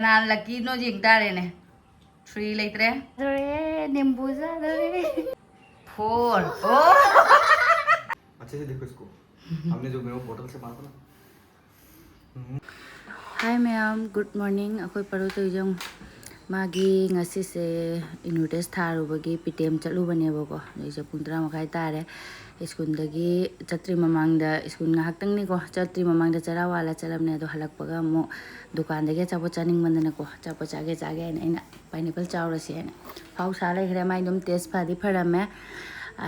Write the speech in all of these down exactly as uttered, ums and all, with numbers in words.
ꯅꯍꯥꯟ ꯂꯛꯀꯤ ꯅꯣ ꯌꯦꯡ ꯇꯥꯔꯦꯅꯦ꯫ ꯊ꯭ꯔꯤ ꯂꯩꯇ꯭ꯔꯦ꯫ ꯗꯣꯔꯦ, ꯅꯤꯝꯕꯨ ꯆꯥꯗꯣꯔꯦ꯫ ꯐꯣꯔ꯫ ꯑꯣ꯫ अच्छे से देखो इसको। हमने जो मेरे को बोतल से मारा था ना। ꯍꯥꯏ ꯃꯌꯥꯝ, ꯒꯨꯗ ꯃꯣꯔꯅꯤꯡ꯫ ꯑꯩꯈꯣꯏ ꯄꯔꯨ ꯇꯧꯖꯝ ꯃꯥꯒꯤ ꯉꯁꯤꯁꯦ ꯏꯟꯚꯤꯇꯦꯁ ꯊꯥꯔꯨꯕꯒꯤ ꯄꯤꯇꯦꯝ ꯆꯠꯂꯨꯕꯅꯦꯕꯀꯣ꯫ ꯑꯗꯩꯁꯦ ꯄꯨꯡ ꯇꯔꯥ ꯃꯈꯥꯏ ꯇꯥꯔꯦ꯫ ꯁ꯭ꯀꯨꯜꯗꯒꯤ ꯆꯠꯇ꯭ꯔꯤ ꯃꯃꯥꯡꯗ, ꯁ꯭ꯀꯨꯜ ꯉꯥꯏꯍꯥꯛꯇꯪꯅꯤꯀꯣ, ꯆꯠꯇ꯭ꯔꯤ ꯃꯃꯥꯡꯗ ꯆꯔꯥ ꯋꯥꯜꯂ ꯆꯠꯂꯝꯅꯦ꯫ ꯑꯗꯣ ꯍꯜꯂꯛꯄꯒ ꯑꯃꯨꯛ ꯗꯨꯀꯥꯟꯗꯒꯤ ꯑꯆꯥꯄꯣꯠ ꯆꯥꯅꯤꯡꯃꯟꯗꯅꯀꯣ, ꯑꯆꯥꯄꯣꯠ ꯆꯥꯒꯦ ꯆꯥꯒꯦ ꯍꯥꯏꯅ ꯑꯩꯅ ꯄꯥꯏꯅꯦꯄꯜ ꯆꯥꯎꯔꯁꯦ ꯍꯥꯏꯅ ꯐꯥꯎ ꯁꯥ ꯂꯩꯈ꯭ꯔꯦ꯫ ꯃꯥꯏ ꯑꯗꯨꯝ ꯇꯦꯁ ꯐꯗꯤ ꯐꯔꯝꯃꯦ꯫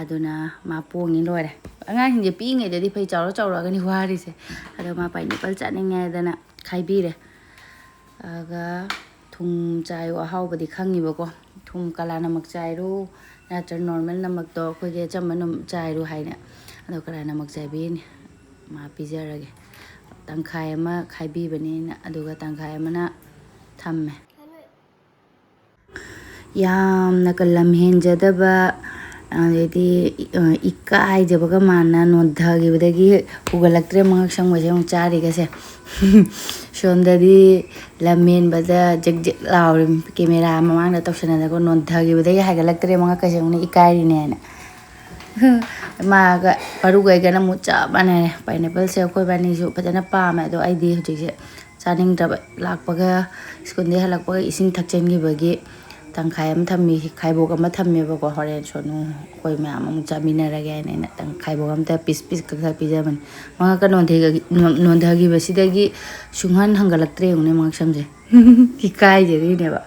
ꯑꯗꯨꯅ ꯃꯥ ꯄꯣꯡꯉꯤ ꯂꯣꯏꯔꯦ꯫ ꯑꯉꯥꯡꯁꯤꯡꯁꯦ ꯄꯤꯛꯏꯉꯩꯗꯗꯤ ꯐꯩ, ꯆꯥꯎꯔ ꯆꯥꯎꯔꯛꯑꯒꯅꯤ ꯋꯥꯔꯤꯁꯦ꯫ ꯑꯗꯣ ꯃꯥ ꯄꯥꯏꯅꯦꯄꯜ ꯆꯥꯅꯤꯡꯉꯦ ꯍꯥꯏꯗꯅ ꯈꯥꯏꯕꯤꯔꯦ꯫ ꯑꯗꯨꯒ ꯊꯨꯝ ꯆꯥꯏꯌꯨ ꯑꯍꯥꯎꯕꯗꯤ ꯈꯪꯉꯤꯕꯀꯣ꯫ ꯊꯨꯝ ꯀꯂꯥ ꯅꯃꯛ ꯆꯥꯏꯔꯨ, ꯅꯠꯇ꯭ꯔꯒ ꯅꯣꯔꯃꯦꯜ ꯅꯃꯛꯇꯣ ꯑꯩꯈꯣꯏꯒꯤ ꯑꯆꯝꯕ ꯅꯝ-, ꯆꯥꯏꯔꯨ ꯍꯥꯏꯅ꯫ ꯑꯗꯣ ꯀꯂꯥ ꯅꯃꯛ ꯆꯥꯏꯕꯤꯔꯤꯅꯤ꯫ ꯃꯥ ꯄꯤꯖꯔꯒꯦ꯫ ꯇꯪꯈꯥꯏ ꯑꯃ ꯈꯥꯏꯕꯤꯕꯅꯤꯅ, ꯑꯗꯨꯒ ꯇꯪꯈꯥꯏ ꯑꯃꯅ ꯊꯝꯃꯦ꯫ ꯌꯥꯝꯅꯒ ꯂꯝ ꯍꯦꯟꯖꯗꯕ, ꯑꯗꯩꯗꯤ, ꯑ, ꯏꯀꯥꯏꯖꯕꯒ ꯃꯥꯟꯅ ꯅꯣꯟꯊꯈꯤꯕꯗꯒꯤ ꯄꯨꯒꯠꯂꯛꯇ꯭ꯔꯦ ꯃꯉꯛ ꯁꯝꯒꯁꯦ ꯑꯃꯨꯛ ꯆꯥꯔꯤꯒꯁꯦ꯫ ꯁꯣꯝꯗꯗꯤ ꯂꯝ ꯍꯦꯟꯕꯗ ꯖꯤꯛ ꯖꯤꯛ ꯂꯥꯎꯔꯤ, ꯀꯦꯃꯦꯔꯥ ꯃꯃꯥꯡꯗ ꯇꯧꯁꯟꯅꯗꯅ ꯅꯣꯟꯊꯈꯤꯕꯗꯒꯤ ꯍꯥꯏꯒꯠꯂꯛꯇ꯭ꯔꯦ ꯃꯉꯛꯀꯁꯦ ꯑꯃꯨꯛꯅ ꯏꯀꯥꯏꯔꯤꯅꯦꯅ꯫ ꯃꯥꯒ ꯄꯔꯨꯒꯩꯒꯅ ꯑꯃꯨꯛ ꯆꯞ ꯃꯥꯟꯅꯔꯦ꯫ ꯄꯥꯏꯅꯦꯄꯜꯁꯦ ꯑꯩꯈꯣꯏ ꯕꯥꯅꯤꯁꯨ ꯐꯖꯅ ꯄꯥꯝꯃꯦ, ꯑꯗꯣ ꯑꯩꯗꯤ ꯍꯧꯖꯤꯛꯁꯦ ꯆꯥꯅꯤꯡꯗ꯭ꯔꯕ꯫ ꯂꯥꯛꯄꯒ ꯁ꯭ꯀꯨꯜꯗꯒꯤ ꯍꯜꯂꯛꯄꯒ ꯏꯁꯤꯡ ꯊꯛꯆꯤꯟꯈꯤꯕꯒꯤ ꯇꯪꯈꯥꯏ ꯑꯃ ꯊꯝꯃꯤ, ꯈꯥꯏꯕꯣꯛ ꯑꯃ ꯊꯝꯃꯦꯕꯀꯣ꯫ ꯍꯣꯔꯦꯟ ꯁꯣꯅꯨ ꯑꯩꯈꯣꯏ ꯃꯌꯥꯝ ꯑꯃꯨꯛ ꯆꯥꯃꯤꯟꯅꯔꯒꯦ ꯍꯥꯏꯅ ꯑꯩꯅ ꯇꯪ-, ꯈꯥꯏꯕꯣꯛ ꯑꯝꯇ ꯄꯤꯁ ꯄꯤꯁ ꯀꯛꯊꯠ ꯄꯤꯖꯕꯅꯤ꯫ ꯃꯉꯛꯀ ꯅꯣꯟꯊꯦꯒ-, ꯅꯣꯟ-, ꯅꯣꯟꯊꯈꯤꯕꯁꯤꯗꯒꯤ ꯁꯨꯡꯍꯟ ꯍꯟꯒꯠꯂꯛꯇ꯭ꯔꯦ ꯌꯦꯡꯉꯨꯅꯦ ꯃꯉꯛ ꯁꯝꯁꯦ꯫ ꯏꯀꯥꯏꯖꯔꯤꯅꯦꯕ꯫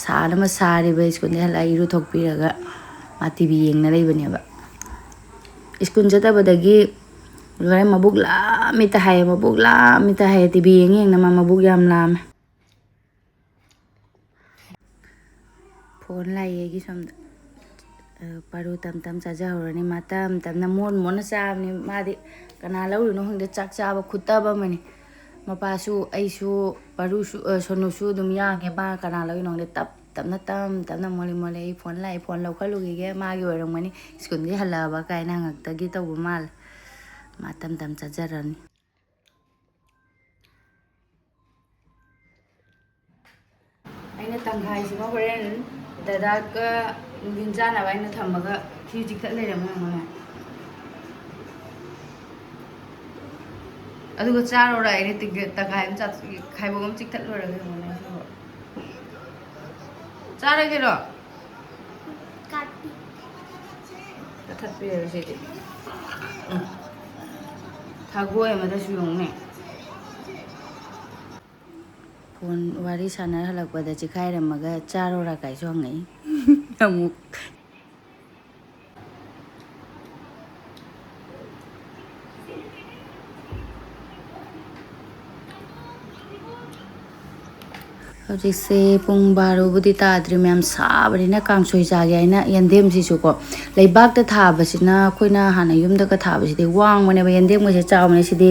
ꯁꯥꯅ ꯑꯃ ꯁꯥꯔꯤꯕ ꯁ꯭ꯀꯨꯜꯗꯒꯤ ꯍꯜꯂꯛꯑ ꯏꯔꯨꯊꯣꯛꯄꯤꯔꯒ ꯃꯥ ꯇꯤ ꯚꯤ ꯌꯦꯡꯅ ꯂꯩꯕꯅꯦꯕ꯫ ꯁ꯭ꯀꯨꯜ ꯆꯠꯇꯕꯗꯒꯤ ꯂꯣꯏꯔꯦ, ꯃꯕꯨꯛ ꯂꯥꯝꯃꯤꯇ ꯍꯥꯏꯌꯦ, ꯃꯕꯨꯛ ꯂꯥꯝꯃꯤꯇ ꯍꯥꯏꯌꯦ꯫ ꯇꯤ ꯚꯤ ꯌꯦꯡ ꯌꯦꯡꯅ ꯃꯥ ꯃꯕꯨꯛ ꯌꯥꯝ ꯂꯥꯝꯃꯦ꯫ ꯐꯣꯟ ꯂꯥꯛꯑꯦ ꯑꯩꯒꯤ ꯁꯣꯝꯗ꯫ ꯑ, ꯄꯔꯨ ꯇꯝ ꯇꯝ ꯆꯥꯖꯍꯧꯔꯅꯤ꯫ ꯃꯥ ꯇꯝ ꯇꯝꯅ ꯃꯣꯟ ꯃꯣꯟꯅ ꯆꯥꯕꯅꯤ꯫ ꯃꯥꯗꯤ ꯀꯅꯥ ꯂꯧꯔꯤꯅꯣ ꯈꯪꯗꯦ, ꯆꯥꯛ ꯆꯥꯕ ꯈꯨꯠꯇꯕ ꯑꯃꯅꯤ꯫ ꯃꯄꯥꯁꯨ, ꯑꯩꯁꯨ, ꯄꯔꯨꯁꯨ, ꯑ, ꯁꯣꯅꯨꯁꯨ ꯑꯗꯨꯝ ꯌꯥꯡꯉꯦ꯫ ꯃꯥ ꯀꯅꯥ ꯂꯧꯔꯤꯅꯣ ꯈꯪꯗꯦ, ꯇꯞ ꯇꯞꯅ, ꯇꯝ ꯇꯞꯅ ꯃꯣꯜꯂꯤ ꯃꯣꯜꯂꯤ꯫ ꯑꯩ ꯐꯣꯟ ꯂꯥꯛꯑꯦ, ꯐꯣꯟ ꯂꯧꯈꯠꯂꯨꯈꯤꯒꯦ, ꯃꯥꯒꯤ ꯑꯣꯏꯔꯝꯒꯅꯤ, ꯁ꯭ꯀꯨꯜꯗꯒꯤ ꯍꯜꯂꯛꯑꯕ ꯀꯥꯏꯅ ꯍꯪꯉꯛꯇꯒꯤ ꯇꯧꯕ ꯃꯥꯜꯂꯦ꯫ ꯃꯥ ꯇꯝ ꯇꯝ ꯆꯥꯖꯔꯅꯤ꯫ ꯑꯩꯅ ꯇꯪꯈꯥꯏꯁꯤꯃ ꯍꯣꯔꯦꯟ ꯗꯗꯥꯒ ꯅꯨꯡꯊꯤꯟ ꯆꯥꯅꯕ ꯍꯥꯏꯅ ꯊꯝꯃꯒ ꯁꯤ ꯆꯤꯛꯊꯠ ꯂꯩꯔꯝꯃꯦ ꯌꯦꯡꯉꯨꯅꯦ꯫ ꯑꯗꯨꯒ ꯆꯥꯔꯣꯔꯥ? ꯑꯩꯅ ꯇꯤꯡꯒ-, ꯇꯪꯈꯥꯏ ꯑꯃ ꯆꯥ-, ꯈꯥꯏꯕꯣꯛ ꯑꯃ ꯆꯤꯛꯊꯠ ꯂꯣꯏꯔꯒ ꯌꯦꯡꯉꯨꯅꯦ ꯁꯤꯕꯣ꯫ ꯆꯥꯔꯒꯦꯔꯣ? ꯀꯛꯊꯠꯄꯤꯔꯒꯦ ꯁꯤꯗꯤ꯫ ꯎꯝ꯫ ꯊꯒꯣꯏ ꯑꯃꯗꯁꯨ ꯌꯦꯡꯉꯨꯅꯦ꯫ ꯐꯣꯟ ꯋꯥꯔꯤ ꯁꯥꯟꯅꯔ ꯍꯜꯂꯛꯄꯗ ꯆꯤꯈꯥꯏꯔꯝꯃꯒ ꯆꯥꯔꯣꯔꯥ ꯀꯥꯏꯁꯨ ꯍꯪꯉꯛꯏ꯫ ꯑꯃꯨꯛ꯫ ꯍꯧꯖꯤꯛꯁꯦ ꯄꯨꯡ ꯕꯥꯔꯣꯕꯨꯗꯤ ꯇꯥꯗ꯭ꯔꯤ, ꯃꯌꯥꯝ ꯁꯥꯕꯅꯤꯅ ꯀꯥꯡꯁꯣꯏ ꯆꯥꯒꯦ ꯍꯥꯏꯅ ꯌꯦꯟꯗꯦꯝꯁꯤꯁꯨꯀꯣ, ꯂꯩꯕꯥꯛꯇ ꯊꯥꯕꯁꯤꯅ, ꯑꯩꯈꯣꯏꯅ ꯍꯥꯟꯅ ꯌꯨꯝꯗꯒ ꯊꯥꯕꯁꯤꯗꯤ ꯋꯥꯡꯕꯅꯦꯕ, ꯌꯦꯟꯗꯦꯝꯒꯁꯦ ꯆꯥꯎꯕꯅꯦ꯫ ꯁꯤꯗꯤ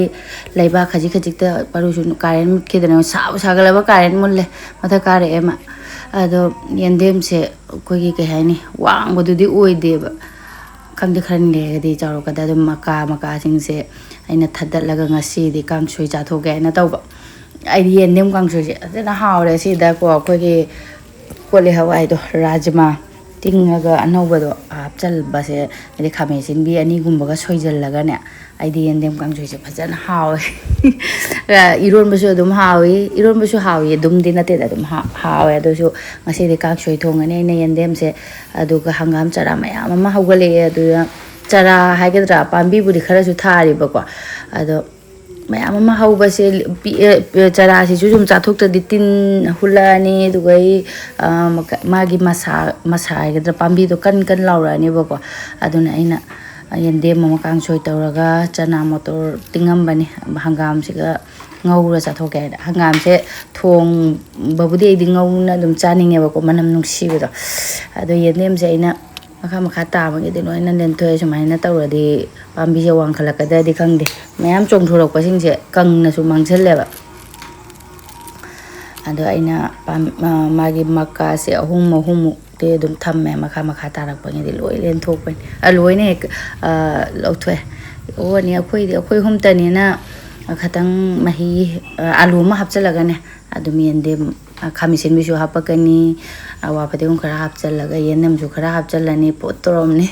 ꯂꯩꯕꯥꯛ ꯈꯖꯤꯛ ꯈꯖꯤꯛꯇ ꯄꯔꯨꯁꯨ ꯀꯥꯔꯦꯟ ꯃꯨꯠꯈꯤꯗꯅ, ꯁꯥꯕꯨ ꯁꯥꯒꯠꯂꯕ ꯀꯥꯔꯦꯟ ꯃꯨꯜꯂꯦ, ꯃꯊꯛ ꯀꯥꯔꯛꯑꯦ ꯑꯃ꯫ ꯑꯗꯣ ꯌꯦꯟꯗꯦꯝꯁꯦ ꯑꯩꯈꯣꯏꯒꯤ ꯀꯩ ꯍꯥꯏꯅꯤ, ꯋꯥꯡꯕꯗꯨꯗꯤ ꯑꯣꯏꯗꯦꯕ, ꯈꯪꯗꯦ, ꯈꯔ ꯂꯩꯔꯒꯗꯤ ꯆꯥꯎꯔꯛꯀꯗ꯭ꯔꯥ꯫ ꯑꯗꯨꯝ ꯃꯀꯥ ꯃꯀꯥꯁꯤꯡꯁꯦ ꯑꯩꯅ ꯊꯥꯗꯠꯂꯒ ꯉꯁꯤꯗꯤ ꯀꯥꯡꯁꯣꯏ ꯆꯥꯊꯣꯛꯀꯦ ꯍꯥꯏꯅ ꯇꯧꯕ꯫ ꯑꯩꯗꯤ ꯌꯦꯟꯗꯦꯝ ꯀꯥꯡꯁꯣꯏꯁꯦ ꯐꯖꯅ ꯍꯥꯎꯔꯦ꯫ ꯁꯤꯗꯀꯣ ꯑꯩꯈꯣꯏꯒꯤ ꯀꯣꯂꯤ ꯍꯋꯥꯏꯗꯣ, ꯔꯥꯖꯃꯥ ꯇꯤꯡꯉꯒ ꯑꯅꯧꯕꯗꯣ ꯍꯥꯞꯆꯜꯕꯁꯦ, ꯍꯥꯏꯗꯤ ꯈꯥꯃꯦꯟ ꯑꯁꯤꯟꯕꯤ ꯑꯅꯤꯒꯨꯝꯕꯒ ꯁꯣꯏꯖꯜꯂꯒꯅꯦ, ꯑꯩꯗꯤ ꯌꯦꯟꯗꯦꯝ ꯀꯥꯡꯁꯣꯏꯁꯦ ꯐꯖꯅ ꯍꯥꯎꯋꯦ꯫ ꯏꯔꯣꯟꯕꯁꯨ ꯑꯗꯨꯝ ꯍꯥꯎꯏ, ꯏꯔꯣꯟꯕꯁꯨ ꯍꯥꯎꯏ ꯑꯗꯨꯝꯗꯤ ꯅꯠꯇꯦꯗ, ꯑꯗꯨꯝ ꯍꯥ-, ꯍꯥꯎꯋꯦ꯫ ꯑꯗꯨꯁꯨ ꯉꯁꯤꯗꯤ ꯀꯥꯡꯁꯣꯏ ꯊꯣꯡꯉꯅꯤ ꯑꯩꯅ ꯌꯦꯟꯗꯦꯝꯁꯦ꯫ ꯑꯗꯨꯒ ꯍꯪꯒꯥꯝ ꯆꯔꯥ ꯃꯌꯥꯝ ꯑꯃ ꯍꯧꯒꯠꯂꯛꯑꯦ꯫ ꯑꯗꯨꯗ ꯆꯔꯥ ꯍꯥꯏꯒꯗ꯭ꯔꯥ, ꯄꯥꯝꯕꯤꯕꯨꯗꯤ ꯈꯔꯁꯨ ꯊꯥꯔꯤꯕꯀꯣ, ꯑꯗꯣ ꯃꯌꯥꯝ ꯑꯃ ꯍꯧꯕꯁꯦ ꯄꯤꯛꯑꯦ, ꯆꯔꯥꯁꯤꯁꯨ ꯁꯨꯝ ꯆꯥꯊꯣꯛꯇ꯭ꯔꯗꯤ ꯇꯤꯟ ꯍꯨꯜꯂꯛꯑꯅꯤ, ꯑꯗꯨꯒ ꯑꯩ, ꯑ, ꯃꯥꯒꯤ ꯃꯁꯥ, ꯃꯁꯥ ꯍꯥꯏꯒꯗ꯭ꯔꯥ, ꯄꯥꯝꯕꯤꯗꯣ ꯀꯟ ꯀꯟ ꯂꯥꯎꯔꯛꯑꯅꯦꯕꯀꯣ꯫ ꯑꯗꯨꯅ ꯑꯩꯅ ꯌꯦꯟꯗꯦꯝ ꯑꯃ ꯀꯥꯡꯁꯣꯏ ꯇꯧꯔꯒ ꯆꯅꯥ ꯃꯣꯇꯣꯔ ꯇꯤꯡꯉꯝꯕꯅꯤ, ꯍꯪꯒꯥꯝꯁꯤꯒ ꯉꯧꯔ ꯆꯥꯊꯣꯛꯀꯦ ꯍꯥꯏꯅ꯫ ꯍꯪꯒꯥꯝꯁꯦ ꯊꯣꯡꯕꯕꯨꯗꯤ ꯑꯩꯗꯤ ꯉꯧꯅ ꯑꯗꯨꯝ ꯆꯥꯅꯤꯡꯉꯦꯕꯀꯣ, ꯃꯅꯝ ꯅꯨꯡꯁꯤꯕꯗꯣ꯫ ꯑꯗꯣ ꯌꯦꯟꯗꯦꯝꯁꯦ ꯑꯩꯅ ꯃꯈꯥ ꯃꯈꯥ ꯇꯥꯕꯒꯤꯗꯤ ꯂꯣꯏꯅ ꯂꯦꯟꯊꯣꯛꯑꯦ꯫ ꯁꯨꯃꯥꯏꯅ ꯇꯧꯔꯗꯤ ꯄꯥꯝꯕꯤꯁꯦ ꯋꯥꯡꯈꯠꯂꯛꯀꯗ꯭ꯔꯗꯤ ꯈꯪꯗꯦ, ꯃꯌꯥꯝ ꯆꯣꯡꯊꯣꯔꯛꯄꯁꯤꯡꯁꯦ ꯀꯪꯅꯁꯨ ꯃꯥꯡꯁꯤꯜꯂꯦꯕ꯫ ꯑꯗꯣ ꯑꯩꯅ ꯄꯥꯝ-, ꯑ, ꯃꯥꯒꯤ ꯃꯀꯥꯁꯦ ꯑꯍꯨꯝ ꯑꯍꯨꯝꯃꯨꯛꯇꯤ ꯑꯗꯨꯝ ꯊꯝꯃꯦ, ꯃꯈꯥ ꯃꯈꯥ ꯇꯥꯔꯛꯄꯒꯤꯗꯤ ꯂꯣꯏ ꯂꯦꯟꯊꯣꯛꯄꯅꯤ, ꯑ, ꯂꯣꯏꯅ ꯍꯦꯛ, ꯑ, ꯂꯧꯊꯣꯛꯑꯦ꯫ ꯑꯣꯅꯤ ꯑꯩꯈꯣꯏꯗꯤ, ꯑꯩꯈꯣꯏ ꯑꯍꯨꯝꯇꯅꯤꯅ ꯈꯤꯇꯪ ꯃꯍꯤ, ꯑ, ꯑꯂꯨ ꯑꯃ ꯍꯥꯞꯆꯤꯜꯂꯒꯅꯦ, ꯑꯗꯨꯝ ꯌꯦꯟꯗꯦꯝ, ꯑ, ꯈꯥꯃꯦꯟ ꯑꯁꯤꯟꯕꯤꯁꯨ ꯍꯥꯞꯄꯛꯀꯅꯤ, ꯑꯋꯥ ꯐꯗꯤꯒꯣꯝ ꯈꯔ ꯍꯥꯞꯆꯜꯂꯒ ꯌꯦꯟꯗꯦꯝꯁꯨ ꯈꯔ ꯍꯥꯞꯆꯜꯂꯅꯤ, ꯄꯣꯠ ꯇꯧꯔꯝꯅꯤ꯫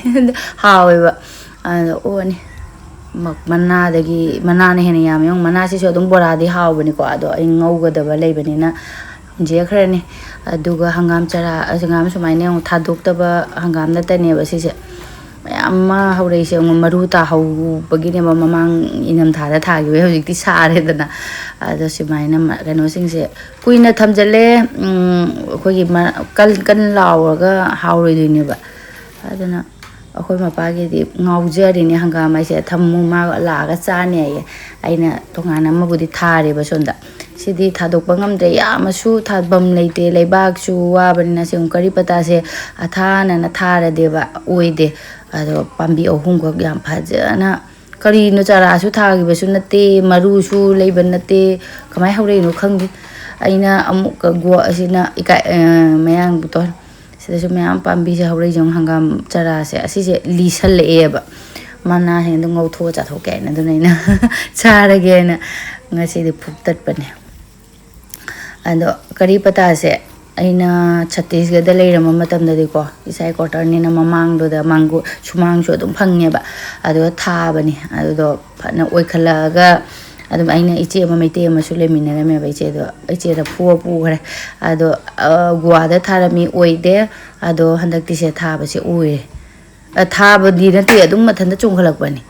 ꯍꯥꯎꯋꯦꯕ꯫ ꯑꯗꯣ ꯑꯣꯛꯑꯅꯤ꯫ ꯃ-, ꯃꯅꯥꯗꯒꯤ, ꯃꯅꯥꯅ ꯍꯦꯟꯅ ꯌꯥꯝꯃꯦ꯫ ꯌꯦꯡꯉꯨ, ꯃꯅꯥꯁꯤꯁꯨ ꯑꯗꯨꯝ ꯕꯣꯔꯥꯗꯤ ꯍꯥꯎꯕꯅꯤꯀꯣ, ꯑꯗꯣ ꯑꯩ ꯉꯧꯒꯗꯕ ꯂꯩꯕꯅꯤꯅ ꯍꯨꯟꯖꯤꯟꯈ꯭ꯔꯅꯤ꯫ ꯑꯗꯨꯒ ꯍꯪꯒꯥꯝ ꯆꯔꯥ, ꯍꯪꯒꯥꯝ ꯁꯨꯃꯥꯏꯅ ꯌꯦꯡꯉꯨ, ꯊꯥꯗꯣꯛꯇꯕ ꯍꯪꯒꯥꯝ ꯅꯠꯇꯅꯦꯕ ꯁꯤꯁꯦ꯫ ꯃꯌꯥꯝ ꯑꯃ ꯍꯧꯔꯛꯏꯁꯦ ꯌꯦꯡꯉꯨ, ꯃꯔꯨ ꯇꯥꯍꯧꯕꯒꯤꯅꯦꯕ, ꯃꯃꯥꯡ ꯏꯪꯊꯝꯊꯥꯗ ꯊꯥꯈꯤꯕꯩ ꯍꯧꯖꯤꯛꯇꯤ ꯁꯥꯔꯦꯗꯅ꯫ ꯑꯗꯣ ꯁꯨꯃꯥꯏꯅ ꯃ-, ꯀꯩꯅꯣꯁꯤꯡꯁꯦ ꯀꯨꯏꯅ ꯊꯝꯖꯤꯜꯂꯦ, ꯎꯝ, ꯑꯩꯈꯣꯏꯒꯤ ꯃ-, ꯀꯟ ꯀꯟ ꯂꯥꯎꯔꯒ ꯍꯥꯎꯔꯣꯏꯗꯣꯏꯅꯦꯕ꯫ ꯑꯗꯨꯅ ꯑꯩꯈꯣꯏ ꯃꯄꯥꯒꯤꯗꯤ ꯉꯥꯎꯖꯔꯤꯅꯦ ꯍꯪꯒꯥꯝ ꯍꯥꯏꯁꯦ꯫ "ꯊꯝꯃꯨ, ꯃꯥ ꯂꯥꯛꯑꯒ ꯆꯥꯅꯤ" ꯍꯥꯏꯌꯦ꯫ ꯑꯩꯅ ꯇꯣꯉꯥꯟꯅ ꯑꯃꯕꯨꯗꯤ ꯊꯥꯔꯦꯕ ꯁꯣꯝꯗ꯫ ꯁꯤꯗꯤ ꯊꯥꯗꯣꯛꯄ ꯉꯝꯗ꯭ꯔꯦ, ꯌꯥꯝꯅꯁꯨ ꯊꯥꯐꯝ ꯂꯩꯇꯦ, ꯂꯩꯕꯥꯛꯁꯨ ꯋꯥꯕꯅꯤꯅ꯫ ꯁꯤ ꯌꯦꯡꯉꯨ, ꯀꯔꯤ ꯄꯇꯥꯁꯦ ꯑꯊꯥꯅꯅ ꯊꯥꯔꯗꯦꯕ, ꯑꯣꯏꯗꯦ꯫ ꯑꯗꯣ ꯄꯥꯝꯕꯤ ꯑꯍꯨꯝꯈꯛ ꯌꯥꯝ ꯐꯖꯅ, ꯀꯔꯤꯅꯣ, ꯆꯥꯔꯥꯁꯨ ꯊꯥꯈꯤꯕꯁꯨ ꯅꯠꯇꯦ, ꯃꯔꯨꯁꯨ ꯂꯩꯕ ꯅꯠꯇꯦ, ꯀꯃꯥꯏꯅ ꯍꯧꯔꯛꯏꯅꯣ ꯈꯪꯗꯦ꯫ ꯑꯩꯅ ꯑꯃꯨꯛꯀ ꯒꯣ-, ꯑꯁꯤꯅ ꯏꯀꯥꯏ-, ꯑ, ꯃꯌꯥꯡ ꯕꯨꯇꯣꯟ꯫ ꯁꯤꯗꯁꯨ ꯃꯌꯥꯝ ꯄꯥꯝꯕꯤꯁꯦ ꯍꯧꯔꯛꯏꯁꯦ ꯌꯦꯡꯉꯨ, ꯍꯪꯒꯥꯝ ꯆꯔꯥꯁꯦ꯫ ꯑꯁꯤꯁꯦ ꯂꯤꯁꯜꯂꯛꯑꯦꯕ꯫ ꯃꯅꯥꯁꯤꯡꯗꯣ ꯉꯧꯊꯣꯛꯑ ꯆꯥꯊꯣꯛꯀꯦ ꯍꯥꯏꯅ, ꯑꯗꯨꯅ ꯑꯩꯅ ꯆꯥꯔꯒꯦꯅ ꯉꯁꯤꯗꯤ ꯐꯨꯛꯇꯠꯄꯅꯦ꯫ ꯑꯗꯣ ꯀꯔꯤ ꯄꯇꯥꯁꯦ ꯑꯩꯅ ꯁꯠꯇꯤꯁꯒꯗ ꯂꯩꯔꯝꯕ ꯃꯇꯝꯗꯗꯤꯀꯣ, ꯏꯁꯥꯒꯤ ꯀ꯭ꯋꯥꯇꯔꯅꯤꯅ ꯃꯃꯥꯡꯗꯨꯗ ꯃꯥꯡꯒꯣ-, ꯁꯨꯃꯥꯡꯁꯨ ꯑꯗꯨꯝ ꯐꯪꯉꯦꯕ꯫ ꯑꯗꯨꯗ ꯊꯥꯕꯅꯦ꯫ ꯑꯗꯨꯗꯣ ꯐꯅ ꯑꯣꯏꯈꯠꯂꯛꯑꯒ ꯑꯗꯨꯝ ꯑꯩꯅ ꯏꯆꯦ ꯑꯃ, ꯃꯩꯇꯩ ꯑꯃꯁꯨ ꯂꯩꯃꯤꯟꯅꯔꯝꯃꯦꯕ ꯏꯆꯦꯗꯣ꯫ ꯏꯆꯦꯗ ꯐꯨꯕ ꯄꯨꯈ꯭ꯔꯦ꯫ ꯑꯗꯣ, ꯑ, ꯒꯣꯋꯥꯗ ꯊꯥꯔꯝꯃꯤ, ꯑꯣꯏꯗꯦ꯫ ꯑꯗꯣ ꯍꯟꯗꯛꯇꯤ ꯁꯦ ꯊꯥꯕꯁꯦ ꯑꯣꯏꯔꯦ꯫ ꯑ, ꯊꯥꯕꯗꯤ ꯅꯠꯇꯦ, ꯑꯗꯨꯝ ꯃꯊꯟꯇ ꯆꯣꯡꯈꯠꯂꯛꯄꯅꯤ꯫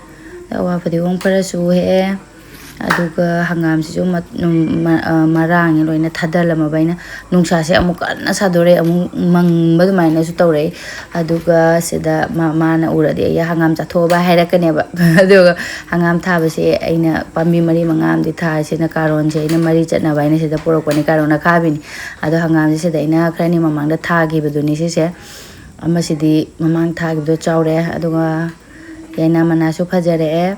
ꯑꯋꯥ ꯐꯗꯤꯒꯣꯝ ꯈꯔꯁꯨ ꯍꯦꯛꯑꯦ꯫ ꯑꯗꯨꯒ ꯍꯪꯒꯥꯝꯁꯤꯁꯨ ꯃ-, ꯅꯨꯡ-, ꯃ-, ꯑ, ꯃꯔꯥꯡꯉꯦ ꯂꯣꯏꯅ ꯊꯥꯗꯜꯂꯝꯃꯕ ꯑꯩꯅ꯫ ꯅꯨꯡꯁꯥꯁꯦ ꯑꯃꯨꯛ ꯀꯟꯅ ꯁꯥꯗꯣꯔꯛꯑꯦ, ꯑꯃꯨꯛ ꯃꯪꯕ ꯑꯗꯨꯃꯥꯏꯅꯁꯨ ꯇꯧꯔꯛꯑꯦ꯫ ꯑꯗꯨꯒ ꯁꯤꯗ ꯃꯥ-, ꯃꯥꯅ ꯎꯔꯗꯤ ꯑꯩ ꯍꯪꯒꯥꯝ ꯆꯥꯊꯣꯛꯑꯕ ꯍꯥꯏꯔꯛꯀꯅꯦꯕ꯫ ꯑꯗꯨꯒ ꯍꯪꯒꯥꯝ ꯊꯥꯕꯁꯦ ꯑꯩꯅ ꯄꯥꯝꯕꯤ ꯃꯔꯤ ꯃꯉꯥ ꯑꯃꯗꯤ ꯊꯥꯔꯤꯁꯤꯅ ꯀꯥꯔꯣꯟꯁꯦ ꯑꯩꯅ ꯃꯔꯤ ꯆꯠꯅꯕ ꯍꯥꯏꯅ ꯁꯤꯗ ꯄꯨꯔꯛꯄꯅꯦ, ꯀꯥꯔꯣꯟ ꯑꯈꯥꯕꯤꯅꯤ꯫ ꯑꯗꯣ ꯍꯪꯒꯥꯝꯁꯦ ꯁꯤꯗ ꯑꯩꯅ ꯈꯔꯅꯤ ꯃꯃꯥꯡꯗ ꯊꯥꯈꯤꯕꯗꯨꯅꯤ ꯁꯤꯁꯦ꯫ ꯑꯃꯁꯤꯗꯤ ꯃꯃꯥꯡ ꯊꯥꯈꯤꯕꯗꯣ ꯆꯥꯎꯔꯦ, ꯑꯗꯨꯒ ꯌꯥꯏꯅꯥ ꯃꯅꯥꯁꯨ ꯐꯖꯔꯛꯑꯦ꯫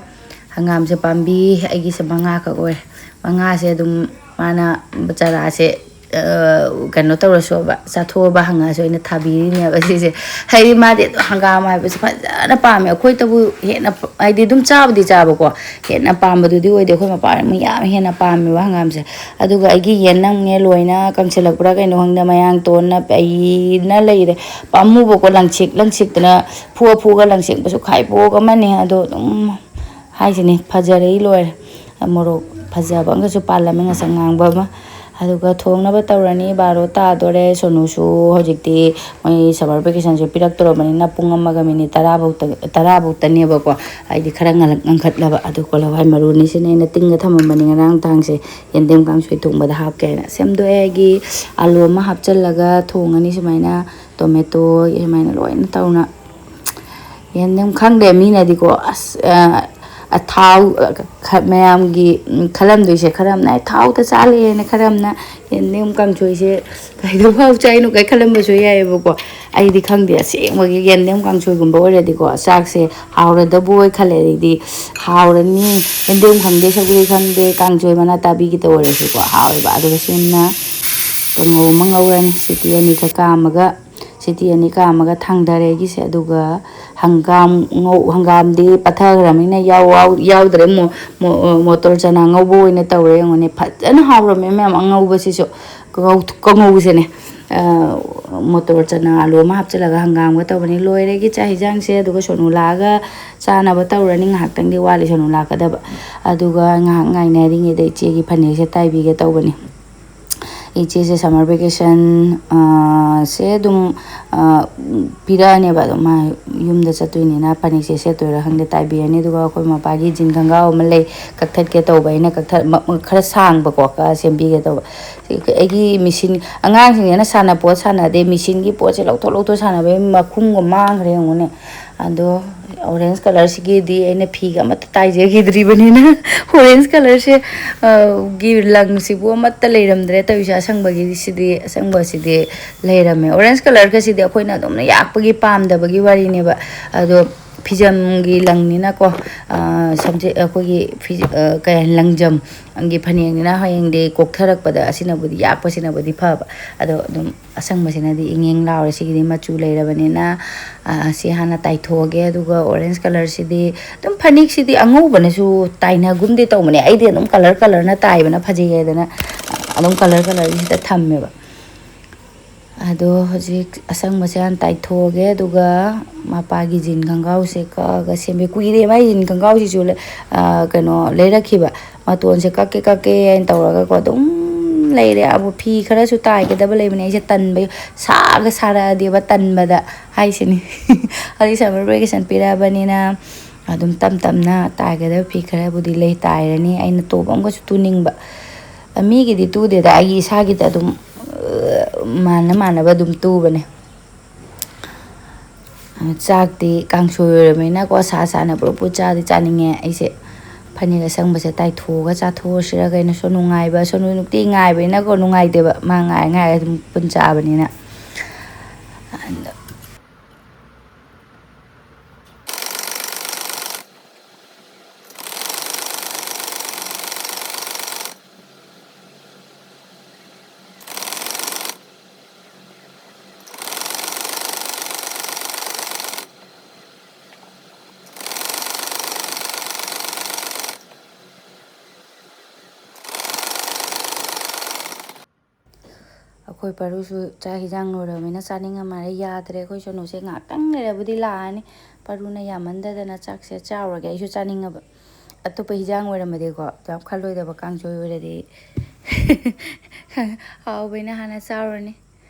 ꯍꯪꯒꯥꯝꯁꯦ ꯄꯥꯝꯕꯤ ꯑꯩꯒꯤꯁꯦ ꯃꯉꯥꯈꯛ ꯑꯣꯏꯔꯦ꯫ ꯃꯉꯥꯁꯦ ꯑꯗꯨꯝ ꯃꯥꯅ ꯆꯔꯥꯁꯦ ꯀꯩꯅꯣ ꯇꯧꯔꯁꯨꯕ, ꯆꯥꯊꯣꯛꯑꯕ ꯍꯪꯉꯛꯑꯁꯨ ꯑꯩꯅ ꯊꯥꯕꯤꯔꯤꯅꯦꯕ ꯁꯤꯁꯦ꯫ ꯍꯥꯏꯗꯤ ꯃꯥꯗꯤ ꯍꯪꯒꯥꯝ ꯍꯥꯏꯕꯁꯦ ꯐꯖꯅ ꯄꯥꯝꯃꯦ꯫ ꯑꯩꯈꯣꯏꯇꯕꯨ ꯍꯦꯟꯅ, ꯍꯥꯏꯗꯤ ꯑꯗꯨꯝ ꯆꯥꯕꯨꯗꯤ ꯆꯥꯕꯀꯣ, ꯍꯦꯟꯅ ꯄꯥꯝꯕꯗꯨꯗꯤ ꯑꯣꯏꯗꯦ꯫ ꯑꯩꯈꯣꯏ ꯃꯄꯥꯅ ꯑꯃꯨꯛ ꯌꯥꯝ ꯍꯦꯟꯅ ꯄꯥꯝꯃꯦꯕ ꯍꯪꯒꯥꯝꯁꯦ꯫ ꯑꯗꯨꯒ ꯑꯩꯒꯤ ꯌꯦꯟꯅꯝꯅꯦ ꯂꯣꯏꯅ ꯀꯪꯁꯤꯜꯂꯛꯄ꯭ꯔꯥ ꯀꯩꯅꯣ ꯈꯪꯗꯦ, ꯃꯌꯥꯡ ꯇꯣꯟꯅ ꯄꯩꯅ ꯂꯩꯔꯦ꯫ ꯄꯥꯝꯃꯨꯕꯀꯣ, ꯂꯪꯁꯤꯛ ꯂꯪꯁꯤꯛꯇꯅ ꯐꯨꯑ ꯐꯨꯑꯒ ꯂꯪꯁꯦꯡꯕꯁꯨ ꯈꯥꯏꯕꯣꯛ ꯑꯃꯅꯤ꯫ ꯑꯗꯣ ꯑꯗꯨꯝ ꯍꯥꯏꯁꯤꯅꯤ, ꯐꯖꯔꯦ ꯂꯣꯏꯔꯦ꯫ ꯃꯣꯔꯣꯛ ꯐꯖꯕ ꯑꯃꯒꯁꯨ ꯄꯥꯜꯂꯝꯃꯦ, ꯉꯁꯪ ꯉꯥꯡꯕ ꯑꯃ꯫ ꯑꯗꯨꯒ ꯊꯣꯡꯅꯕ ꯇꯧꯔꯅꯤ꯫ ꯕꯥꯔꯣ ꯇꯥꯗꯣꯔꯦ꯫ ꯁꯣꯅꯨꯁꯨ ꯍꯧꯖꯤꯛꯇꯤ ꯃꯣꯏ ꯁꯝꯃꯔ ꯚꯦꯀꯦꯁꯟꯁꯨ ꯄꯤꯔꯛꯇꯣꯔꯕꯅꯤꯅ ꯄꯨꯡ ꯑꯃꯒ ꯃꯤꯅꯤꯠ ꯇꯔꯥꯐꯧꯇ, ꯇꯔꯥꯐꯧꯇꯅꯦꯕꯀꯣ꯫ ꯑꯩꯗꯤ ꯈꯔ ꯉꯜꯂꯛ-, ꯉꯟꯈꯠꯂꯕ꯫ ꯑꯗꯨ ꯀꯣꯂꯋꯥꯏ ꯃꯔꯨꯅꯤ, ꯁꯤꯅ ꯑꯩꯅ ꯇꯤꯡꯒ ꯊꯝꯃꯝꯕꯅꯤ ꯉꯔꯥꯡ ꯊꯥꯡꯁꯦ, ꯌꯦꯟꯗꯦꯝ ꯀꯥꯡꯁꯣꯏ ꯊꯣꯡꯕꯗ ꯍꯥꯞꯀꯦ ꯍꯥꯏꯅ꯫ ꯁꯦꯝꯗꯣꯛꯑꯦ꯫ ꯑꯩꯒꯤ ꯑꯥꯂꯨ ꯑꯃ ꯍꯥꯞꯆꯤꯜꯂꯒ ꯊꯣꯡꯉꯅꯤ ꯁꯨꯃꯥꯏꯅ, ꯇꯣꯃꯦꯇꯣ ꯁꯨꯃꯥꯏꯅ ꯂꯣꯏꯅ ꯇꯧꯅ꯫ ꯌꯦꯟꯗꯦꯝ ꯈꯪꯗꯦ, ꯃꯤꯅꯗꯤꯀꯣ, ꯑꯁ, ꯑ, ꯑ, ꯊꯥꯎ, ꯑ, ꯈ-, ꯃꯌꯥꯝꯒꯤ, ꯎꯝ, ꯈꯜꯂꯝꯗꯣꯏꯁꯦ, ꯈꯔ ꯑꯃꯅ "ꯑꯩ ꯊꯥꯎꯗ ꯆꯥꯂꯦꯅ", ꯈꯔ ꯑꯃꯅ "ꯌꯦꯟꯗꯦꯝ ꯀꯥꯡꯁꯣꯏꯁꯦ ꯀꯩꯗꯧ ꯍꯥꯎ ꯆꯥꯏꯅꯣ?" ꯀꯥꯏ ꯈꯜꯂꯝꯕꯁꯨ ꯌꯥꯏꯑꯕꯀꯣ꯫ ꯑꯩꯗꯤ ꯈꯪꯗꯦ, ꯑꯁꯦꯡꯕꯒꯤ ꯌꯦꯟꯗꯦꯝ ꯀꯥꯡꯁꯣꯏꯒꯨꯝꯕ ꯑꯣꯏꯔꯗꯤꯀꯣ, ꯆꯥꯛꯁꯦ ꯍꯥꯎꯔꯗꯕꯨ ꯑꯣꯏ ꯈꯜꯂꯦ꯫ ꯑꯗꯩꯗꯤ ꯍꯥꯎꯔꯅꯤ, ꯌꯦꯟꯗꯦꯝ ꯈꯪꯗꯦ, ꯁꯧꯒ꯭ꯔꯤ ꯈꯪꯗꯦ, ꯀꯥꯡꯁꯣꯏ ꯃꯅꯥ ꯇꯥꯕꯤꯒꯤꯇ ꯑꯣꯏꯔꯁꯨꯀꯣ, ꯍꯥꯎꯋꯦꯕ꯫ ꯑꯗꯨꯒ ꯁꯤꯅ ꯀꯥꯡꯉꯧ ꯑꯃ ꯉꯧꯔꯅꯤ, ꯁꯤꯇꯤ ꯑꯅꯤꯈꯛ ꯀꯥꯝꯃꯒ꯫ ꯁꯤꯇꯤ ꯑꯅꯤ ꯀꯥꯝꯃꯒ ꯊꯥꯡꯗꯔꯦ ꯑꯩꯒꯤꯁꯦ꯫ ꯑꯗꯨꯒ ꯍꯪꯒꯥꯝ ꯉꯧ-, ꯍꯪꯒꯥꯝꯗꯤ ꯄꯠꯊꯈ꯭ꯔꯕꯅꯤꯅ ꯌꯥꯎ-, ꯌꯥꯎ-, ꯌꯥꯎꯗ꯭ꯔꯦ꯫ ꯃꯣ-, ꯃꯣ-, ꯃꯣꯇꯣꯔ ꯆꯅꯥ ꯉꯧꯕ ꯑꯣꯏꯅ ꯇꯧꯔꯦ꯫ ꯌꯦꯡꯉꯨꯅꯦ, ꯐꯖꯅ ꯍꯥꯎꯔꯝꯃꯦ ꯃꯌꯥꯝ ꯑꯉꯧꯕꯁꯤꯁꯨ꯫ ꯀꯥꯡꯉꯧ-, ꯀꯥꯡꯉꯧꯁꯦꯅꯦ꯫ ꯑ, ꯃꯣꯇꯣꯔ ꯆꯅꯥ ꯑꯂꯨ ꯑꯃ ꯍꯥꯞꯆꯤꯜꯂꯒ ꯍꯪꯒꯥꯝꯒ ꯇꯧꯕꯅꯤ꯫ ꯂꯣꯏꯔꯦ ꯑꯩꯒꯤ ꯆꯥꯛ ꯍꯤꯟꯖꯥꯡꯁꯦ꯫ ꯑꯗꯨꯒ ꯁꯣꯅꯨ ꯂꯥꯛꯑꯒ ꯆꯥꯅꯕ ꯇꯧꯔꯅꯤ꯫ ꯉꯥꯏꯍꯥꯛꯇꯪꯗꯤ ꯋꯥꯠꯂꯤ ꯁꯣꯅꯨ ꯂꯥꯛꯀꯗꯕ꯫ ꯑꯗꯨꯒ ꯉꯥꯏꯍꯥꯛ ꯉꯥꯏꯅꯔꯤꯉꯩꯗ ꯏꯆꯦꯒꯤ ꯐꯅꯦꯛꯁꯦ ꯇꯥꯏꯕꯤꯒꯦ ꯇꯧꯕꯅꯤ꯫ ꯏꯆꯦꯁꯦ ꯁꯝꯃꯔ ꯚꯦꯀꯦꯁꯟ, ꯑ, ꯁꯦ ꯑꯗꯨꯝ, ꯑ, ꯄꯤꯔꯛꯑꯅꯦꯕ꯫ ꯑꯗꯣ ꯃꯥ ꯌꯨꯝꯗ ꯆꯠꯇꯣꯏꯅꯤꯅ ꯐꯅꯦꯛꯁꯦ ꯁꯦꯠꯇꯣꯏꯔꯥ ꯈꯪꯗꯦ, ꯇꯥꯏꯕꯤꯔꯅꯤ꯫ ꯑꯗꯨꯒ ꯑꯩꯈꯣꯏ ꯃꯄꯥꯒꯤ ꯖꯤꯟ ꯈꯣꯡꯒ꯭ꯔꯥꯎ ꯑꯃ ꯂꯩ, ꯀꯛꯊꯠꯀꯦ ꯇꯧꯕ ꯑꯩꯅ, ꯀꯛꯊꯠ-, ꯃ-, ꯃ-, ꯈꯔ ꯁꯥꯡꯕꯀꯣ, ꯀꯛꯑ ꯁꯦꯝꯕꯤꯒꯦ ꯇꯧꯕ꯫ ꯑꯩꯒꯤ ꯃꯦꯆꯤꯟ, ꯑꯉꯥꯡꯁꯤꯡꯁꯤꯅ ꯁꯥꯟꯅꯄꯣꯠ ꯁꯥꯟꯅꯗꯦ, ꯃꯦꯆꯤꯟꯒꯤ ꯄꯣꯠꯁꯦ ꯂꯧꯊꯣꯛ ꯂꯧꯊꯣꯛ ꯁꯥꯟꯅꯕꯒꯤ ꯃꯈꯨꯝꯒ ꯃꯥꯡꯈ꯭ꯔꯦ ꯌꯦꯡꯉꯨꯅꯦ꯫ ꯑꯗꯣ ꯑꯣꯔꯦꯟꯖ ꯀꯂꯔꯁꯤꯒꯤꯗꯤ ꯑꯩꯅ ꯐꯤꯒ ꯑꯃꯠꯇ ꯇꯥꯏꯖꯈꯤꯗ꯭ꯔꯤꯕꯅꯤꯅ, ꯑꯣꯔꯦꯟꯖ ꯀꯂꯔꯁꯦ, ꯑ, ꯒꯤ ꯂꯪꯁꯤꯕꯨ ꯑꯃꯠꯇ ꯂꯩꯔꯝꯗ꯭ꯔꯦ ꯇꯧꯔꯤꯁꯦ꯫ ꯑꯁꯪꯕꯒꯤꯁꯤꯗꯤ, ꯑꯁꯪꯕꯁꯤꯗꯤ ꯂꯩꯔꯝꯃꯦ꯫ ꯑꯣꯔꯦꯟꯖ ꯀꯂꯔꯒꯁꯤꯗꯤ ꯑꯩꯈꯣꯏꯅ ꯑꯗꯨꯝ ꯌꯥꯛꯄꯒꯤ ꯄꯥꯝꯗꯕꯒꯤ ꯋꯥꯔꯤꯅꯦꯕ꯫ ꯑꯗꯣ ꯐꯤꯖꯝꯒꯤ ꯂꯪꯅꯤꯅꯀꯣ, ꯑ, ꯁꯝꯖꯦ-, ꯑꯩꯈꯣꯏꯒꯤ ꯐꯤ-, ꯑ, ꯀꯩ ꯍꯥꯏ, ꯂꯪꯖꯝꯒꯤ ꯐꯅꯦꯛꯅꯤꯅ ꯍꯌꯦꯡꯗꯤ ꯀꯣꯛꯊꯔꯛꯄꯗ ꯑꯁꯤꯅꯕꯨꯗꯤ, ꯌꯥꯛꯄꯁꯤꯅꯕꯨꯗꯤ ꯐꯕ꯫ ꯑꯗꯣ ꯑꯗꯨꯝ ꯑꯁꯪꯕꯁꯤꯅꯗꯤ ꯏꯪ ꯏꯪ ꯂꯥꯎꯔꯦ꯫ ꯁꯤꯒꯤꯗꯤ ꯃꯆꯨ ꯂꯩꯔꯕꯅꯤꯅ, ꯑ, ꯁꯤ ꯍꯥꯟꯅ ꯇꯥꯏꯊꯣꯛꯑꯒꯦ꯫ ꯑꯗꯨꯒ orange colourꯁꯤꯗꯤ ꯑꯗꯨꯝ ꯐꯅꯦꯛꯁꯤꯗꯤ ꯑꯉꯧꯕꯅꯁꯨ ꯇꯥꯏꯅꯒꯨꯝꯗꯤ ꯇꯧꯕꯅꯦ꯫ ꯑꯩꯗꯤ ꯑꯗꯨꯝ colour colourꯅ ꯇꯥꯏꯕꯅ ꯐꯖꯩ ꯍꯥꯏꯗꯅ ꯑꯗꯨꯝ colour colourꯒꯤꯁꯤꯗ ꯊꯝꯃꯦꯕ꯫ ꯑꯗꯣ ꯍꯧꯖꯤꯛ ꯑꯁꯪꯕꯁꯦ ꯍꯥꯟꯅ ꯇꯥꯏꯊꯣꯛꯑꯒꯦ, ꯑꯗꯨꯒ ꯃꯄꯥꯒꯤ ꯖꯤꯟ ꯈꯣꯡꯒ꯭ꯔꯥꯎꯁꯦ ꯀꯛꯑꯒ ꯁꯦꯝꯕꯤ꯫ ꯀꯨꯏꯔꯦ ꯃꯥꯏ ꯖꯤꯟ ꯈꯣꯡꯒ꯭ꯔꯥꯎꯁꯤꯁꯨ ꯂꯩ-, ꯑ, ꯀꯩꯅꯣ, ꯂꯩꯔꯛꯈꯤꯕ꯫ ꯃꯇꯣꯟꯁꯦ ꯀꯛꯀꯦ ꯀꯛꯀꯦ ꯍꯥꯏꯅ ꯇꯧꯔꯒꯀꯣ ꯑꯗꯨꯝ ꯂꯩꯔꯦ꯫ ꯑꯕꯨ ꯐꯤ ꯈꯔꯁꯨ ꯇꯥꯏꯒꯗꯕ ꯂꯩꯕꯅꯦ꯫ ꯑꯩꯁꯦ ꯇꯟꯕ, ꯁꯥꯒ ꯁꯥꯔꯛꯑꯗꯤꯕ ꯇꯟꯕꯗ ꯍꯥꯏꯁꯤꯅꯤ꯫ ꯍꯧꯖꯤꯛ summer vacation ꯄꯤꯔꯛꯑꯕꯅꯤꯅ ꯑꯗꯨꯝ ꯇꯞ ꯇꯞꯅ ꯇꯥꯏꯒꯗꯕ ꯐꯤ ꯈꯔꯕꯨꯗꯤ ꯂꯩ, ꯇꯥꯏꯔꯅꯤ꯫ ꯑꯩꯅ top ꯑꯃꯒꯁꯨ ꯇꯨꯅꯤꯡꯕ꯫ ꯃꯤꯒꯤꯗꯤ ꯇꯨꯗꯦꯗ, ꯑꯩꯒꯤ ꯏꯁꯥꯒꯤꯗ ꯑꯗꯨꯝ, ꯑ, ꯃꯥꯟꯅ ꯃꯥꯟꯅꯕ ꯑꯗꯨꯝ ꯇꯨꯕꯅꯦ꯫ ꯆꯥꯛꯇꯤ ꯀꯥꯡꯁꯣꯏ ꯑꯣꯏꯔꯕꯅꯤꯅꯀꯣ, ꯁꯥ ꯁꯥꯅ ꯄꯨꯔꯞ ꯄꯨꯔꯞ ꯆꯥꯗꯤ ꯆꯥꯅꯤꯡꯉꯦ꯫ ꯑꯩꯁꯦ ꯐꯅꯦꯛ ꯑꯁꯪꯕꯁꯦ ꯇꯥꯏꯊꯣꯛꯑꯒ ꯆꯥꯊꯣꯛꯑꯁꯤꯔ ꯀꯩꯅꯣ꯫ ꯁꯣꯅꯨ ꯉꯥꯏꯕ, ꯁꯣꯅꯨ ꯅꯨꯡꯇꯤ ꯉꯥꯏꯕꯅꯤꯅꯀꯣ, ꯅꯨꯡꯉꯥꯏꯇꯦꯕ꯫ ꯃꯥ ꯉꯥꯏ ꯉꯥꯏ ꯑꯗꯨꯝ ꯄꯨꯟ ꯆꯥꯕꯅꯤꯅ꯫ ꯑꯗ ꯑꯩꯈꯣꯏ ꯄꯔꯨꯁꯨ ꯆꯥꯛ ꯍꯤꯟꯖꯥꯡ ꯂꯣꯏꯔꯕꯅꯤꯅ ꯆꯥꯅꯤꯡꯉ ꯃꯥꯜꯂꯦ꯫ ꯌꯥꯗ꯭ꯔꯦ, ꯑꯩꯈꯣꯏ ꯁꯣꯅꯨꯁꯦ ꯉꯥꯛꯇꯪ ꯂꯩꯔꯕꯨꯗꯤ ꯂꯥꯛꯑꯅꯤ꯫ ꯄꯔꯨꯅ ꯌꯥꯝꯃꯟꯗꯗꯅ ꯆꯥꯛꯁꯦ ꯆꯥꯎꯔꯒꯦ꯫ ꯑꯩꯁꯨ ꯆꯥꯅꯤꯡꯉꯕ꯫ ꯑꯇꯣꯞꯄ ꯍꯤꯟꯖꯥꯡ ꯑꯣꯏꯔꯝꯃꯗꯤꯀꯣ ꯌꯥꯝ ꯈꯜꯂꯣꯏꯗꯕ, ꯀꯥꯡꯁꯣꯏ ꯑꯣꯏꯔꯗꯤ ꯍꯥꯎꯕꯩꯅ ꯍꯥꯟꯅ ꯆꯥꯔꯨꯔꯅꯤ꯫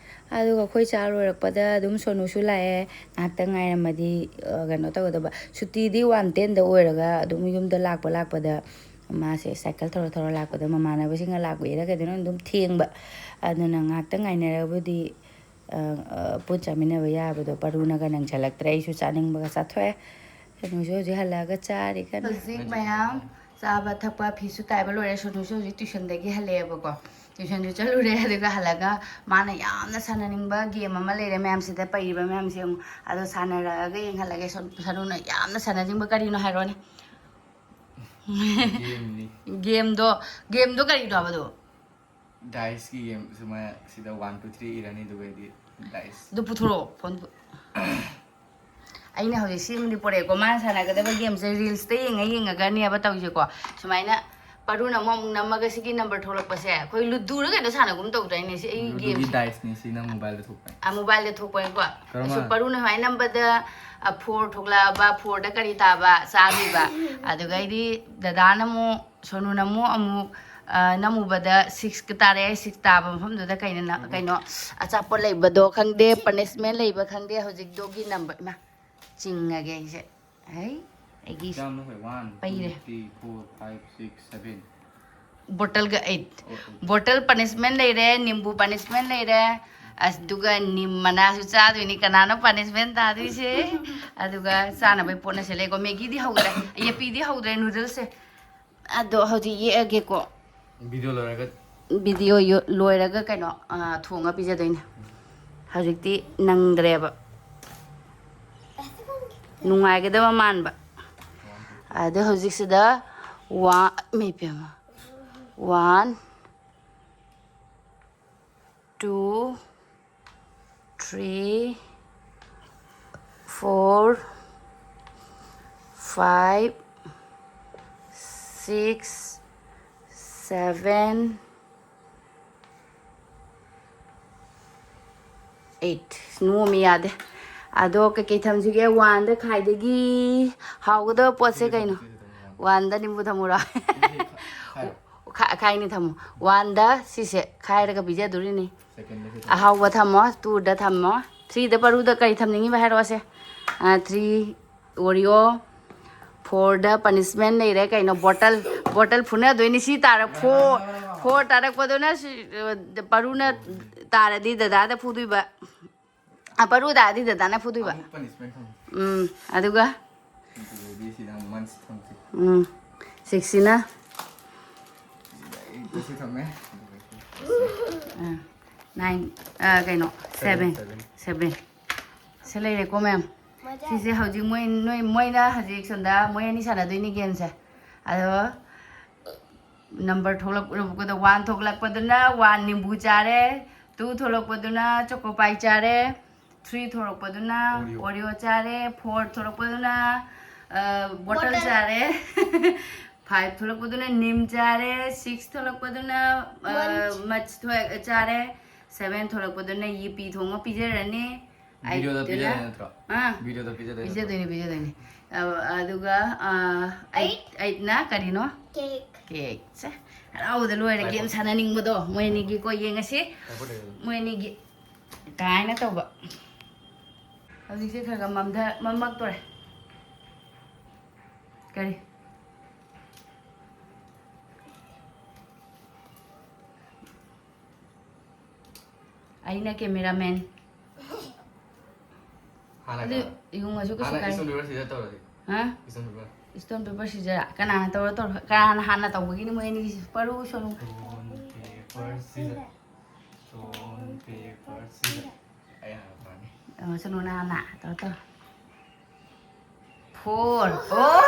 ꯑꯗꯨꯒ ꯑꯩꯈꯣꯏ ꯆꯥ ꯂꯣꯏꯔꯛꯄꯗ ꯑꯗꯨꯝ ꯁꯣꯅꯨꯁꯨ ꯂꯥꯛꯑꯦ꯫ ꯉꯥꯏꯍꯥꯛꯇꯪ ꯉꯥꯏꯔꯝꯃꯗꯤ, ꯑ, ꯀꯩꯅꯣ ꯇꯧꯒꯗꯕ꯫ ꯁꯨꯇꯤꯗꯤ ꯋꯥꯟ ꯇꯦꯟꯗ ꯑꯣꯏꯔꯒ ꯑꯗꯨꯝ ꯌꯨꯝꯗ ꯂꯥꯛꯄ ꯂꯥꯛꯄꯗ ꯃꯥꯁꯦ ꯁꯥꯏꯀꯜ ꯊꯧꯔ ꯊꯧꯔ ꯂꯥꯛꯄꯗ ꯃꯃꯥꯟꯅꯕꯁꯤꯡꯒ ꯂꯥꯛꯄꯩꯔ ꯀꯩꯗꯧꯅꯣ ꯑꯗꯨꯝ ꯊꯦꯡꯕ꯫ ꯑꯗꯨꯅ ꯉꯥꯏꯍꯥꯛꯇꯪ ꯉꯥꯏꯅꯔꯕꯨꯗꯤ, ꯑ, ꯑ, ꯄꯨꯟ ꯆꯥꯃꯤꯟꯅꯕ ꯌꯥꯕꯗꯣ ꯄꯔꯨꯅꯒ ꯅꯪꯁꯜꯂꯛꯇ꯭ꯔꯦ꯫ ꯑꯩꯁꯨ ꯆꯥꯅꯤꯡꯕꯒ ꯆꯥꯊꯣꯛꯑꯦ꯫ ꯁꯣꯅꯨꯁꯨ ꯍꯧꯖꯤꯛ ꯍꯜꯂꯛꯑꯒ ꯆꯥꯔꯤ ꯀꯟꯅ꯫ ꯍꯧꯖꯤꯛ ꯃꯌꯥꯝ ꯆꯥꯕ ꯊꯛꯄ, ꯐꯤꯁꯨ ꯇꯥꯏꯕ ꯂꯣꯏꯔꯦ꯫ ꯁꯣꯅꯨꯁꯨ ꯍꯧꯖꯤꯛ tuitionꯗꯒꯤ ꯍꯜꯂꯛꯑꯦꯕꯀꯣ꯫ ꯇ꯭ꯌꯨꯁꯟꯁꯨ ꯆꯠꯂꯨꯔꯦ꯫ ꯑꯗꯨꯒ ꯍꯜꯂꯒ ꯃꯥꯅ ꯌꯥꯝꯅ ꯁꯥꯟꯅꯅꯤꯡꯕ ꯒꯦꯝ ꯑꯃ ꯂꯩꯔꯦ, ꯃꯌꯥꯝꯁꯤꯗ ꯄꯩꯔꯤꯕ ꯃꯌꯥꯝꯁꯦ ꯑꯃꯨꯛ ꯑꯗꯣ ꯁꯥꯟꯅꯔꯛꯑꯒ ꯌꯦꯡꯍꯜꯂꯒꯦ꯫ ꯁꯣ- ꯁꯅꯨꯅ ꯌꯥꯝꯅ ꯁꯥꯟꯅꯅꯤꯡꯕ ꯀꯔꯤꯅꯣ ꯍꯥꯏꯔꯣꯅꯦ? ꯒꯦꯝꯅꯤ꯫ ꯒꯦꯝꯗꯣ ꯒꯦꯝꯗꯣ ꯀꯔꯤꯅꯣ ꯍꯥꯏꯕꯗꯣ? ꯗꯥꯏꯁꯀꯤ ꯒꯦꯝ ꯁꯨꯃꯥꯏꯅ ꯁꯤꯗ ꯋꯥꯟ ꯇꯨ ꯊ꯭ꯔꯤ ꯏꯔꯅꯤ, ꯑꯗꯨꯒ ꯑꯩꯗꯤ ꯗꯥꯏꯁ꯫ ꯑꯗꯨ ꯄꯨꯊꯣꯔꯛꯑꯣ ꯐꯣꯟꯗꯨ꯫ ꯑꯩꯅ ꯍꯧꯖꯤꯛ ꯁꯤꯃꯗꯤ ꯄꯣꯔꯛꯑꯦꯀꯣ, ꯃꯥꯅ ꯁꯥꯟꯅꯒꯗꯕ ꯒꯦꯝꯁꯦ ꯔꯤꯜꯁꯇ ꯌꯦꯡꯉ ꯌꯦꯡꯉꯒꯅꯦꯕ ꯇꯧꯔꯤꯁꯦꯀꯣ꯫ ꯁꯨꯃꯥꯏꯅ ꯄꯔꯨꯅ ꯑꯃꯨꯛ ꯑꯃꯨꯛ ꯅꯝꯃꯒ ꯁꯤꯒꯤ ꯅꯝꯕꯔ ꯊꯣꯛꯂꯛꯄꯁꯦ ꯑꯩꯈꯣꯏ ꯂꯨꯗꯨꯔ ꯀꯩꯅꯣ ꯁꯥꯟꯅꯒꯨꯝ ꯇꯧꯗ꯭ꯔꯥꯏꯅꯦ? ꯁꯤ ꯑꯩ ꯂꯨꯗꯨꯒꯤ ꯒꯦꯝꯁꯦ ꯗꯥꯏꯁꯅꯤ, ꯁꯤꯅ ꯃꯣꯕꯥꯏꯜꯗ ꯊꯣꯛꯄꯅꯤ꯫ ꯑ, ꯃꯣꯕꯥꯏꯜꯗ ꯊꯣꯛꯄꯅꯤꯀꯣ꯫ ꯀꯔꯝꯕ? ꯑꯁ, ꯄꯔꯨꯅ ꯁꯨꯃꯥꯏꯅ ꯅꯝꯕꯗ, ꯑ, ꯐꯣꯔ ꯊꯣꯛꯂꯛꯑꯕ, ꯐꯣꯔꯗ ꯀꯔꯤ ꯇꯥꯕ? ꯆꯥꯗꯣꯏꯕ꯫ ꯑꯗꯨꯒ ꯑꯩꯗꯤ ꯗꯗꯥꯅ ꯑꯃꯨꯛ, ꯁꯣꯅꯨꯅ ꯑꯃꯨꯛ ꯑꯃꯨꯛ, ꯑ, ꯅꯝꯃꯨꯕꯗ ꯁꯤꯛꯁꯀ ꯇꯥꯔꯛꯑꯦ꯫ ꯁꯤꯛꯁ ꯇꯥꯕ ꯃꯐꯝꯗꯨꯗ ꯀꯩꯅꯣ ꯅ-, ꯀꯩꯅꯣ ꯑꯆꯥꯄꯣꯠ ꯂꯩꯕꯗꯣ ꯈꯪꯗꯦ, ꯄꯅꯤꯁꯃꯦꯟ ꯂꯩꯕ ꯈꯪꯗꯦ꯫ ꯍꯧꯖꯤꯛꯇꯨꯒꯤ ꯅꯝꯕꯔ, ꯏꯃꯥ, ꯆꯤꯡꯉꯒꯦ ꯑꯩꯁꯦ꯫ ꯍꯩ, ꯑꯩꯒꯤ ꯌꯥꯝꯅ ꯍꯣꯏ, ꯋꯥꯟ, ꯇꯨ, ꯄꯩꯔꯦ꯫ Three, four, five, six, seven. ꯕꯣꯇꯜꯒ ꯑꯩꯠ꯫ ꯑꯣ, ꯑꯣ꯫ ꯕꯣꯇꯜ ꯄꯅꯤꯁꯃꯦꯟ ꯂꯩꯔꯦ, ꯅꯤꯝꯕꯨ ꯄꯅꯤꯁꯃꯦꯟ ꯂꯩꯔꯦ, ꯑꯗꯨꯒ ꯅꯤꯝ ꯃꯅꯥꯁꯨ ꯆꯥꯗꯣꯏꯅꯤ꯫ ꯀꯅꯥꯅꯣ ꯄꯅꯤꯁꯃꯦꯟ ꯇꯥꯗꯣꯏꯁꯦ? ꯑꯗꯨꯒ ꯆꯥꯅꯕꯩ ꯄꯣꯠꯅꯁꯦ ꯂꯩꯀꯣ꯫ ꯃꯦꯒꯤꯗꯤ ꯍꯧꯗ꯭ꯔꯦ, ꯌꯦꯄꯤꯗꯤ ꯍꯧꯗ꯭ꯔꯦ, ꯅꯨꯗꯜꯁꯁꯦ꯫ ꯑꯗꯣ ꯍꯧꯖꯤꯛ ꯌꯦꯛꯑꯒꯦꯀꯣ꯫ ꯚꯤꯗꯤꯑꯣ ꯂꯣꯏꯔꯒ꯫ ꯚꯤꯗꯤꯑꯣ ꯌꯣ-, ꯂꯣꯏꯔꯒ ꯀꯩꯅꯣ, ꯑ, ꯊꯣꯡꯉ ꯄꯤꯖꯗꯣꯏꯅꯦ꯫ ꯍꯧꯖꯤꯛꯇꯤ ꯅꯪꯗ꯭ꯔꯦꯕ꯫ ꯅꯨꯡꯉꯥꯏꯒꯗꯕ ꯃꯥꯟꯕ꯫ ꯑꯗꯣ ꯍꯧꯖꯤꯛꯁꯤꯗ ꯋꯥ-, ꯏꯃꯩ ꯄꯦꯝꯃ꯫ One, two, three, four, five, six, seven, eight. ꯅꯣꯝꯃꯤ ꯌꯥꯗꯦ꯫ ꯑꯗꯣ ꯀꯩꯀꯩ ꯊꯝꯁꯤꯒꯦ? ꯋꯥꯟꯗ ꯈ꯭ꯋꯥꯏꯗꯒꯤ ꯍꯥꯎꯒꯗꯕ ꯄꯣꯠꯁꯦ ꯀꯩꯅꯣ? ꯋꯥꯟꯗ ꯅꯤꯝꯕꯨ ꯊꯝꯃꯨꯔꯣ? ꯈꯥ-, ꯈꯥꯏꯅꯤ ꯊꯝꯃꯣ꯫ ꯋꯥꯟꯗ ꯁꯤꯁꯦ ꯈꯥꯏꯔꯒ ꯄꯤꯖꯗꯣꯔꯤꯅꯤ꯫ ꯑꯍꯥꯎꯕ ꯊꯝꯃꯣ꯫ ꯇꯨꯗ ꯊꯝꯃꯣ꯫ ꯊ꯭ꯔꯤꯗ ꯄꯔꯨꯗ ꯀꯔꯤ ꯊꯝꯅꯤꯡꯉꯤꯕ ꯍꯥꯏꯔꯛꯑꯣꯁꯦ꯫ ꯑ, ꯊ꯭ꯔꯤ ꯑꯣꯔꯤꯑꯣ꯫ ꯐꯣꯔꯗ ꯄꯅꯤꯁꯃꯦꯟ ꯂꯩꯔꯦ ꯀꯩꯅꯣ? ꯕꯣꯇꯜ, ꯕꯣꯇꯜ ꯐꯨꯅꯗꯣꯏꯅꯤ꯫ ꯁꯤ ꯇꯥꯔ-, ꯐꯣꯔ, ꯐꯣꯔ ꯇꯥꯔꯛꯄꯗꯨꯅ ꯁꯤ, ꯑ, ꯄꯔꯨꯅ ꯇꯥꯔꯗꯤ ꯗꯗꯥꯗ ꯐꯨꯗꯣꯏꯕ꯫ ꯑ, ꯄꯔꯨ ꯇꯥꯔꯗꯤ ꯗꯗꯥꯅ ꯐꯨꯗꯣꯏꯕ꯫ ꯑꯃꯨꯛ ꯄꯅꯤꯁꯃꯦꯟ ꯊꯝꯃꯨ꯫ ꯎꯝ, ꯑꯗꯨꯒ ꯑꯗꯨꯗꯤ ꯁꯤꯗ ꯑꯃꯨꯛ ꯃꯟꯁ ꯊꯝꯁꯤ꯫ ꯎꯝ, ꯁꯤꯛꯁꯁꯤꯅ꯫ ꯁꯤꯗ ꯑꯩꯠꯇꯁꯨ ꯊꯝꯃꯦ꯫ ꯅꯥꯏꯟ, ꯀꯩꯅꯣ, ꯁꯚꯦꯟ꯫ ꯁꯚꯦꯟ꯫ ꯁꯤ ꯂꯩꯔꯦꯀꯣ, ꯃꯦꯝ꯫ ꯁꯤꯁꯦ ꯍꯧꯖꯤꯛ ꯃꯣꯏ, ꯅꯣꯏ, ꯃꯣꯏꯅ ꯍꯧꯖꯤꯛ ꯁꯣꯝꯗ ꯃꯣꯏ ꯑꯅꯤ ꯁꯥꯟꯅꯗꯣꯏꯅꯤ ꯒꯦꯝꯁꯦ꯫ ꯑꯗꯣ ꯅꯝꯕꯔ ꯊꯣꯛꯂꯛꯄꯗ, ꯋꯥꯟ ꯊꯣꯛꯂꯛꯄꯗꯨꯅ ꯋꯥꯟ ꯅꯤꯝꯕꯨ ꯆꯥꯔꯦ, ꯇꯨ ꯊꯣꯛꯂꯛꯄꯗꯨꯅ ꯆꯣꯀꯣꯄꯥꯏ ꯆꯥꯔꯦ, ꯊ꯭ꯔꯤ ꯊꯣꯛꯂꯛꯄꯗꯨꯅ ꯑꯣꯔꯤꯑꯣ꯫ ꯑꯣꯔꯤꯑꯣ ꯆꯥꯔꯦ, ꯐꯣꯔ ꯊꯣꯛꯂꯛꯄꯗꯨꯅ, ꯑ, ꯕꯣꯇꯜ ꯕꯣꯇꯜ꯫ ꯆꯥꯔꯦ, ꯐꯥꯏꯚ ꯊꯣꯛꯂꯛꯄꯗꯨꯅ ꯅꯤꯝ ꯆꯥꯔꯦ, ꯁꯤꯛꯁ ꯊꯣꯛꯂꯛꯄꯗꯨꯅ, ꯑ, ꯃꯟꯆ꯫ ꯃꯟꯆ ꯊꯣꯛ-, ꯆꯥꯔꯦ, ꯁꯚꯦꯟ ꯊꯣꯛꯂꯛꯄꯗꯨꯅ ꯌꯤꯄꯤ ꯊꯣꯡꯉ ꯄꯤꯖꯔꯅꯤ꯫ ꯚꯤꯗꯤꯑꯣꯗ ꯑꯩꯠꯇꯨꯅ ꯄꯤꯖꯗꯣꯏ ꯅꯠꯇ꯭ꯔꯣ? ꯑꯥ꯫ ꯚꯤꯗꯤꯑꯣꯗ ꯄꯤꯖꯗꯣꯏ ꯅꯠꯇ꯭ꯔꯣ? ꯄꯤꯖꯗꯣꯏꯅꯤ, ꯄꯤꯖꯗꯣꯏꯅꯤ꯫ ꯑ, ꯑꯗꯨꯒ, ꯑ, ꯑꯩꯠ, ꯑꯩꯠ꯫ ꯑꯩꯠꯅ ꯀꯔꯤꯅꯣ? ꯀꯦꯛ꯫ ꯀꯦꯛ꯫ ꯁꯦ, ꯍꯔꯥꯎꯕꯗ ꯂꯣꯏꯔꯦ꯫ ꯒꯦꯝ ꯁꯥꯟꯅꯅꯤꯡꯕꯗꯣ꯫ ꯃꯣꯏ ꯑꯅꯤꯒꯤꯀꯣ ꯌꯦꯡꯉꯁꯤ꯫ ꯃꯣꯏ ꯑꯅꯤꯒꯤ ꯀꯥꯏꯅ ꯇꯧꯕ꯫ ꯍꯧꯖꯤꯛꯁꯦ ꯈꯔ ꯈꯔ ꯃꯝꯊ-, ꯃꯝꯃꯛꯇꯣꯔꯦ꯫ ꯀꯔꯤ? ꯑꯩꯅ ꯀꯦꯃꯦꯔꯥꯃꯦꯟ꯫ ꯍꯥꯟꯅ ꯑꯗꯨ ꯀꯅꯥ? ꯏꯕꯨꯡꯉꯣꯁꯨ ꯀꯩꯁꯨ ꯍꯥꯟꯅ ꯀꯥꯏ-, ꯏꯁꯇꯣꯟ ꯄꯦꯄꯔ ꯁꯤꯖꯔ ꯇꯧꯔꯁꯤ꯫ ꯍꯥ? ꯏꯁꯇꯣꯟ ꯄꯦꯄꯔ꯫ ꯏꯁꯇꯣꯟ ꯄꯦꯄꯔ ꯁꯤꯖꯔ꯫ ꯀꯅꯥꯅ ꯇꯧꯔ ꯇꯧꯔ-, ꯀꯅꯥꯅ ꯍꯥꯟꯅ ꯇꯧꯕꯒꯤꯅꯤ ꯃꯣꯏ ꯑꯅꯤꯒꯤꯁꯦ? ꯄꯔꯨ ꯁꯣꯅꯨ꯫ ꯏꯁꯇꯣꯟ ꯄꯦꯄꯔ ꯁꯤꯖꯔ꯫ ꯏꯁꯇꯣꯟ ꯄꯦꯄꯔ ꯁꯤꯖꯔ꯫ ꯑꯩ ꯍꯥꯟꯅ ꯇꯧꯔꯅꯤ꯫ ꯑ, ꯁꯣꯅꯨꯅ ꯍꯥꯟꯅ ꯇꯧꯔ ꯇꯧꯔ꯫ ꯐꯣꯔ꯫ ꯑꯣ!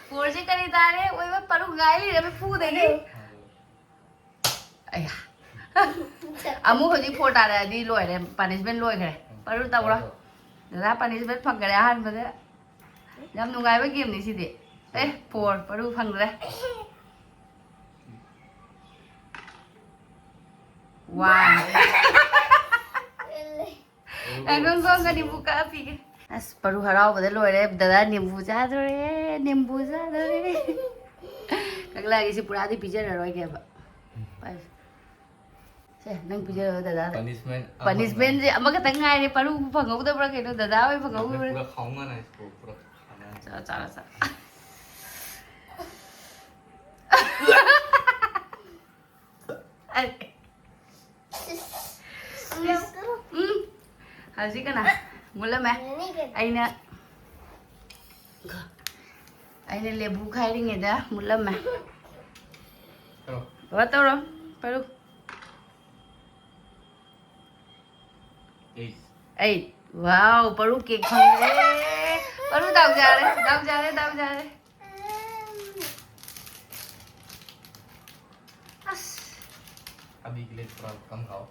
ꯐꯣꯔꯁꯦ ꯀꯔꯤ ꯇꯥꯔꯦ? ꯑꯣꯏꯕ ꯄꯔꯨ ꯉꯥꯏ ꯂꯩꯔꯝꯃꯦ ꯐꯨꯗꯒꯤ꯫ ꯑꯌꯥ꯫ ꯑꯃꯨꯛ ꯍꯧꯖꯤꯛ ꯐꯣꯔ ꯇꯥꯔꯛꯑꯗꯤ ꯂꯣꯏꯔꯦ, ꯄꯅꯤꯁꯃꯦꯟ ꯂꯣꯏꯈ꯭ꯔꯦ꯫ ꯄꯔꯨ ꯇꯧꯔꯣ꯫ ꯗꯗꯥ ꯄꯅꯤꯁꯃꯦꯟ ꯐꯪꯈꯔꯦ ꯑꯍꯥꯟꯕꯗ꯫ ꯌꯥꯝ ꯅꯨꯡꯉꯥꯏꯕ ꯒꯦꯝꯅꯤ ꯁꯤꯗꯤ꯫ ꯑꯦ, ꯐꯣꯔ, ꯄꯔꯨ ꯐꯪꯗ꯭ꯔꯦ꯫ ꯋꯥꯟ꯫ ꯑꯩꯉꯣꯟꯗ ꯁꯣꯝꯒ ꯅꯤꯝꯕꯨ ꯀꯛꯑ ꯄꯤꯒꯦ꯫ ꯑꯁ, ꯄꯔꯨ ꯍꯔꯥꯎꯕꯗ ꯂꯣꯏꯔꯦ꯫ ꯗꯗꯥ ꯅꯤꯝꯕꯨ ꯆꯥꯗꯣꯔꯦ, ꯅꯤꯝꯕꯨ ꯆꯥꯗꯣꯔꯦ꯫ ꯀꯛꯂꯛꯑꯒꯦ, ꯁꯤ ꯄꯨꯔꯥꯗꯤ ꯄꯤꯖꯔꯔꯣꯏꯒꯦꯕ꯫ ꯁꯦ, ꯅꯪ ꯄꯤꯖꯔꯣ ꯗꯗꯥꯗ꯫ ꯄꯅꯤꯁꯃꯦꯟ ꯑꯃ ꯄꯅꯤꯁꯃꯦꯟꯁꯦ ꯑꯃꯈꯛꯇꯪ ꯉꯥꯏꯔꯦ꯫ ꯄꯔꯨ ꯐꯪꯍꯧꯗꯕ꯭ꯔꯥ ꯀꯩꯅꯣ, ꯗꯗꯥ ꯍꯣꯏ ꯐꯪꯍꯧꯕ꯭ꯔꯥ? ꯄꯨꯔꯥ ꯈꯥꯎ ꯃꯥꯟꯅꯩ, ꯄꯨꯔꯥ ꯈꯥꯎ ꯃꯥꯟꯅꯩ꯫ ꯆꯥꯔꯣ, ꯆꯥꯔꯣ, ꯆꯥꯔꯣ꯫ ꯑꯩ ꯎꯝ꯫ ꯍꯧꯖꯤꯛ ꯀꯅꯥ? ꯃꯨꯜꯂꯝꯃꯦ꯫ ꯑꯩꯅ, ꯑꯩꯅ ꯂꯦꯕꯨ ꯈꯥꯏꯔꯤꯉꯩꯗ ꯃꯨꯜꯂꯝꯃꯦ꯫ ꯕꯕꯥ ꯇꯧꯔꯣ꯫ ꯄꯔꯨ꯫ ꯑꯩꯠ꯫ ꯋꯥꯎ, ꯄꯔꯨ ꯀꯦꯛ ꯐꯪꯉꯦ꯫ ꯄꯔꯨ ꯗꯥꯎ ꯌꯥꯔꯦ, ꯗꯥꯎ ꯌꯥꯔꯦ, ꯗꯥꯎ ꯌꯥꯔꯦ꯫ ꯑꯁ꯫ ꯑꯕꯤꯒꯤ ꯂꯦꯛ ꯄꯨꯔꯥ ꯀꯝ ꯈꯥꯎ꯫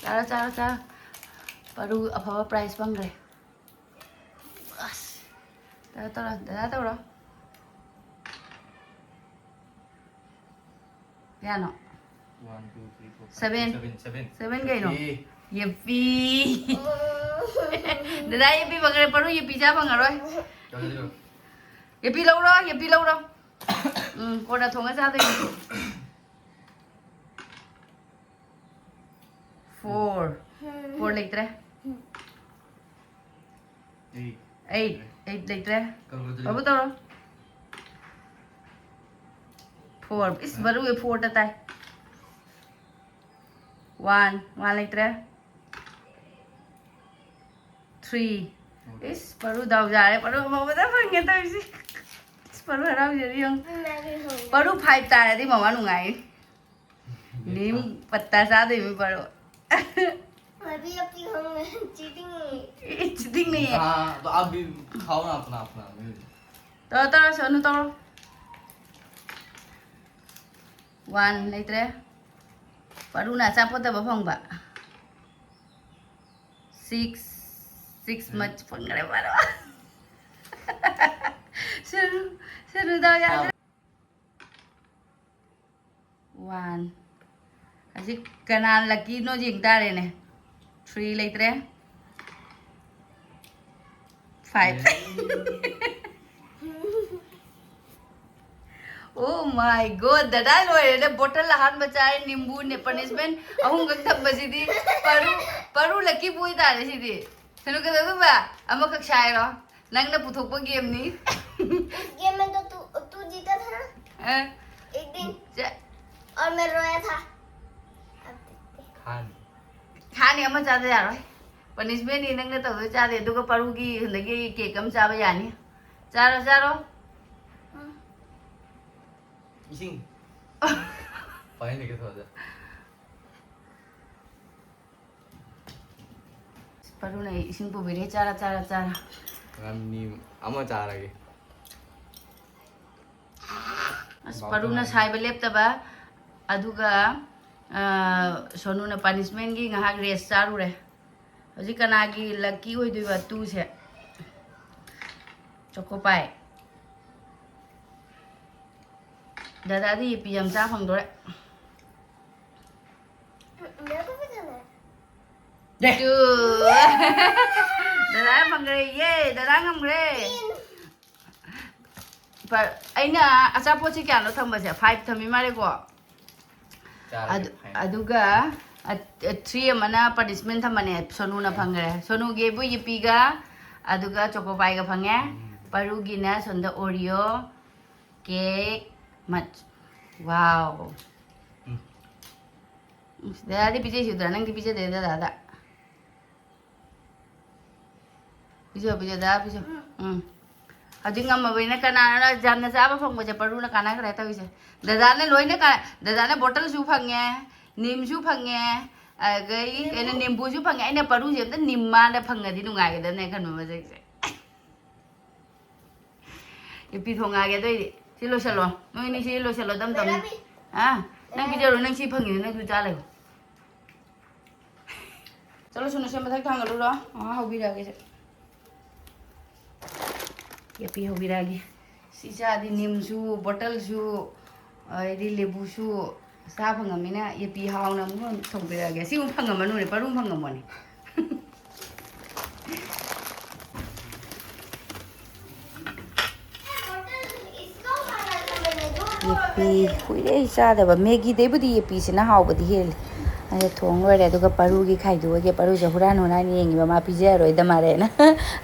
ꯆꯥꯔꯣ, ꯆꯥꯔꯣ, ꯆꯥꯔꯣ꯫ ꯄꯔꯨ ꯑꯐꯕ ꯄ꯭ꯔꯥꯏꯖ ꯐꯪꯈ꯭ꯔꯦ꯫ ꯑꯁ꯫ ꯗꯗꯥ ꯇꯧꯔꯣ, ꯗꯗꯥ ꯇꯧꯔꯣ꯫ ꯀꯌꯥꯅꯣ? One, two, three, four, five, Seven. Six, seven, seven. Seven ꯀꯩꯅꯣ? ꯌꯦꯞꯄꯤ꯫ ꯌꯦꯞꯄꯤ꯫ ꯗꯗꯥ ꯌꯦꯞꯄꯤ ꯐꯪꯈ꯭ꯔꯦ, ꯄꯔꯨ ꯌꯦꯞꯄꯤ ꯆꯥ ꯐꯪꯉꯔꯣꯏ꯫ ꯆꯥꯔꯁꯤꯔꯣ? ꯌꯦꯞꯄꯤ ꯂꯧꯔꯣ, ꯌꯦꯞꯄꯤ ꯂꯧꯔꯣ꯫ ꯎꯝ, ꯀꯣꯟꯅ ꯊꯣꯡꯉ ꯆꯥꯗꯣꯏꯅꯤ꯫ Four. Four ꯂꯩꯇ꯭ꯔꯦ꯫ Eight. Eight. Eight ꯂꯩꯇ꯭ꯔꯦ꯫ ꯀꯛꯂꯗ꯭ꯔꯤ꯫ ꯕꯥꯕꯨ ꯇꯧꯔꯣ꯫ Four. ꯏꯁ, ꯕꯔꯨꯒꯤ four ꯇ ꯇꯥꯏ꯫ One. One ꯂꯩꯇ꯭ꯔꯦ꯫ Three. ꯏꯁ, ꯄꯔꯨ ꯗꯥꯎ ꯌꯥꯔꯦ꯫ ꯄꯔꯨ ꯑꯃꯧꯕꯗ ꯐꯪꯉꯦ ꯇꯧꯔꯤꯁꯦ꯫ ꯏꯁ, ꯄꯔꯨ ꯍꯔꯥꯎꯖꯔꯤ ꯌꯦꯡꯉꯨ꯫ ꯄꯔꯨ five ꯇꯥꯔꯗꯤ ꯃꯃꯥ ꯅꯨꯡꯉꯥꯏ꯫ ꯅꯤꯝ ꯄꯠꯇꯥ ꯆꯥꯗꯣꯏꯃꯤ ꯄꯔꯨ꯫ ꯃꯕꯤ ꯑꯄꯤ ꯍꯣꯡꯉꯦ, cheating꯫ ꯏ, cheating ꯅꯦ꯫ हाँ, तो आप भी खाओ ना अपना, अपना। ꯇꯧꯔꯣ, ꯇꯧꯔꯣ, ꯁꯣꯅꯨ ꯇꯧꯔꯣ꯫ One ꯂꯩꯇ꯭ꯔꯦ꯫ ꯄꯔꯨꯅ ꯑꯆꯥꯄꯣꯠꯇꯕ ꯐꯪꯕ꯫ Six, six ꯃꯆ ꯐꯪꯈ꯭ꯔꯦ ꯄꯔꯨ꯫ ꯁꯣꯅꯨ, ꯁꯣꯅꯨ ꯗꯥꯎ ꯌꯥꯗ꯭ꯔꯦ꯫ One꯫ ꯑꯁꯤ ꯀꯅꯥ lucky ꯅꯣ ꯌꯦꯡ ꯇꯥꯔꯦꯅꯦ꯫ Three ꯂꯩꯇ꯭ꯔꯦ꯫ Five꯫ Oh my God, ꯗꯗꯥ ꯂꯣꯏꯔꯦꯅꯦ꯫ Bottle ꯑꯍꯥꯟꯕ ꯆꯥꯔꯦ, ꯅꯤꯝꯕꯨꯅꯦ, punishment ꯑꯍꯨꯝꯈꯛ ꯊꯝꯕꯁꯤꯗꯤ꯫ ꯄꯔꯨ, ꯄꯔꯨ lucky boy ꯇꯥꯔꯦ ꯁꯤꯗꯤ꯫ ꯁꯣꯅꯨ ꯀꯩꯗꯧꯗꯣꯏꯕ? ꯑꯃꯈꯛ ꯁꯥꯏꯔꯣ? ꯅꯪꯅ ꯄꯨꯊꯣꯛꯄ game ꯅꯤ꯫ उस गेम में तो तू, तू जीता था ना? हाँ। एक दिन। ꯆꯦ꯫ और मैं रोया था। अब देखते हैं। खान। ꯈꯥꯅꯤ ꯑꯃ ꯆꯥꯗ ꯌꯥꯔꯣꯏ꯫ Punishment ꯅꯤ ꯅꯪꯅ ꯇꯧꯗꯣꯏ ꯆꯥꯗꯦ꯫ ꯑꯗꯨꯒ ꯄꯔꯨꯒꯤ ꯍꯟꯗꯛꯀꯤ cake ꯑꯃ ꯆꯥꯕ ꯌꯥꯅꯤ꯫ ꯆꯥꯔꯣ, ꯆꯥꯔꯣ꯫ ꯎꯝ꯫ ꯏꯁꯤꯡ꯫ ꯄꯥꯏꯍꯟꯕꯤꯒꯦ ꯊꯣꯛꯑꯗ꯫ ꯄꯔꯨꯅ ꯑꯩ ꯏꯁꯤꯡ ꯄꯨꯕꯤꯔꯦ, ꯆꯥꯔ, ꯆꯥꯔ, ꯆꯥꯔ꯫ ꯉꯥꯅꯤ ꯑꯃ ꯆꯥꯔꯒꯦ꯫ ꯑꯁ, ꯄꯔꯨꯅ ꯁꯥꯏꯕ ꯂꯦꯞꯇꯕ, ꯑꯗꯨꯒ, ꯑ, ꯁꯣꯅꯨꯅ punishmentꯀꯤ ꯉꯥꯏꯍꯥꯛ rest ꯆꯥꯔꯨꯔꯦ꯫ ꯍꯧꯖꯤꯛ ꯀꯅꯥꯒꯤ lucky ꯑꯣꯏꯗꯣꯏꯕ twoꯁꯦ? ꯆꯣꯀꯣꯄꯥꯏ꯫ ꯗꯗꯥꯗꯤ ꯌꯦꯄꯤ ꯌꯥꯝ ꯆꯥ ꯐꯪꯗꯣꯔꯦ꯫ ꯗꯦ꯫ Two꯫ ꯗꯗꯥ ꯐꯪꯈ꯭ꯔꯦ, ꯌꯦ, ꯗꯗꯥ ꯉꯝꯈ꯭ꯔꯦ꯫ ꯄ-, ꯑꯩꯅ ꯑꯆꯥꯄꯣꯠꯁꯤ ꯀꯌꯥꯅꯣ ꯊꯝꯕꯁꯦ? Five ꯊꯝꯃꯤ ꯃꯥꯜꯂꯦꯀꯣ꯫ ꯆꯥꯔꯒꯦ, ꯑꯗꯨ-, fine꯫ ꯑꯗꯨꯒ, ꯑ, three ꯑꯃꯅ punishment ꯊꯝꯕꯅꯦ, ꯁꯣꯅꯨꯅ ꯐꯪꯈ꯭ꯔꯦ꯫ ꯁꯣꯅꯨꯒꯤꯕꯨ ꯌꯤꯄꯤꯒ, ꯑꯗꯨꯒ ꯆꯣꯀꯣꯄꯥꯏꯒ ꯐꯪꯉꯦ꯫ ꯎꯝ꯫ ꯄꯔꯨꯒꯤꯅ ꯁꯣꯝꯗ Oreo, cake, ꯃꯠ-, wow꯫ ꯎꯝ꯫ ꯎꯝ, ꯗꯗꯥꯗꯤ ꯄꯤꯖꯩꯁꯨꯗ꯭ꯔꯥ? ꯅꯪꯗꯤ ꯄꯤꯖꯗꯦ ꯗꯗꯥꯗ꯫ ꯄꯤꯖꯧ, ꯄꯤꯖꯧ, ꯗꯗꯥ, ꯄꯤꯖꯧ꯫ ꯎꯝ꯫ ꯍꯧꯖꯤꯛ ꯉꯝꯃꯕꯅꯤꯅ ꯀꯅꯥꯅ ꯌꯥꯝꯅ ꯆꯥꯕ ꯐꯪꯕꯁꯦ ꯄꯔꯨꯅ ꯀꯥꯟꯅꯈ꯭ꯔꯦ ꯇꯧꯔꯤꯁꯦ꯫ ꯗꯗꯥꯅ ꯂꯣꯏꯅ ꯀꯥ-, ꯗꯗꯥꯅ bottleꯁꯨ ꯐꯪꯉꯦ, ꯅꯤꯝꯁꯨ ꯐꯪꯉꯦ, ꯑꯗꯒꯤ ꯀꯩꯅꯣ, ꯅꯤꯝꯕꯨꯁꯨ ꯐꯪꯉꯦ꯫ ꯑꯩꯅ ꯄꯔꯨꯁꯦ ꯑꯝꯇ ꯅꯤꯝ ꯃꯥꯅ ꯐꯪꯉꯗꯤ ꯅꯨꯡꯉꯥꯏꯒꯗꯕꯅꯦ ꯈꯟꯕ ꯃꯁꯛꯁꯦ꯫ ꯌꯦꯄꯤ ꯊꯣꯡꯉꯛꯑꯒꯦ ꯑꯗꯨꯏꯗꯤ꯫ ꯁꯤ ꯂꯣꯏꯁꯤꯜꯂꯣ꯫ ꯅꯣꯏ ꯑꯅꯤ ꯁꯤ ꯂꯣꯏꯁꯤꯜꯂꯣ, ꯇꯝ ꯇꯝꯅ꯫ ꯍꯥ? ꯅꯪ ꯄꯤꯖꯔꯣ, ꯅꯪ ꯁꯤ ꯐꯪꯉꯤꯗꯣ ꯅꯪꯁꯨ ꯆꯥ ꯂꯩꯌꯣ꯫ ꯆꯠꯂꯣ, ꯁꯨꯅꯨ, ꯁꯦ ꯃꯊꯛ ꯊꯥꯡꯒꯠꯂꯨꯔꯣ꯫ ꯑꯥ, ꯍꯧꯕꯤꯔꯛꯑꯒꯦ ꯁꯦ꯫ ꯌꯦꯄꯤ ꯍꯧꯕꯤꯔꯛꯑꯒꯦ꯫ ꯁꯤ ꯆꯥꯗꯤ ꯅꯤꯝꯁꯨ, bottleꯁꯨ, ꯑꯗꯩꯗꯤ ꯂꯦꯕꯨꯁꯨ ꯆꯥ ꯐꯪꯉꯃꯤꯅ ꯌꯦꯄꯤ ꯍꯥꯎꯅ ꯑꯃꯨꯛ ꯊꯣꯡꯕꯤꯔꯛꯑꯒꯦ꯫ ꯁꯤ ꯑꯃꯨꯛ ꯐꯪꯉꯝꯃꯅꯨꯅꯦ, ꯄꯔꯨ ꯐꯪꯉꯝꯃꯣꯅꯦ꯫ ꯌꯦꯄꯤ ꯀꯨꯏꯔꯦ ꯑꯩ ꯆꯥꯗꯕ꯫ ꯃꯦꯒꯤꯗꯩꯕꯨꯗꯤ ꯌꯦꯄꯤꯁꯤꯅ ꯍꯥꯎꯕꯗꯤ ꯍꯦꯜꯂꯤ꯫ ꯑꯗ ꯊꯣꯡ ꯂꯣꯏꯔꯦ, ꯑꯗꯨꯒ ꯄꯔꯨꯒꯤ ꯈꯥꯏꯗꯣꯛꯑꯒꯦ꯫ ꯄꯔꯨꯁꯦ ꯍꯨꯔꯥꯟ ꯍꯨꯔꯥꯟ ꯌꯦꯡꯉꯤꯕ, ꯃꯥ ꯄꯤꯖꯔꯣꯏꯗ ꯃꯥꯜꯂꯦꯅ꯫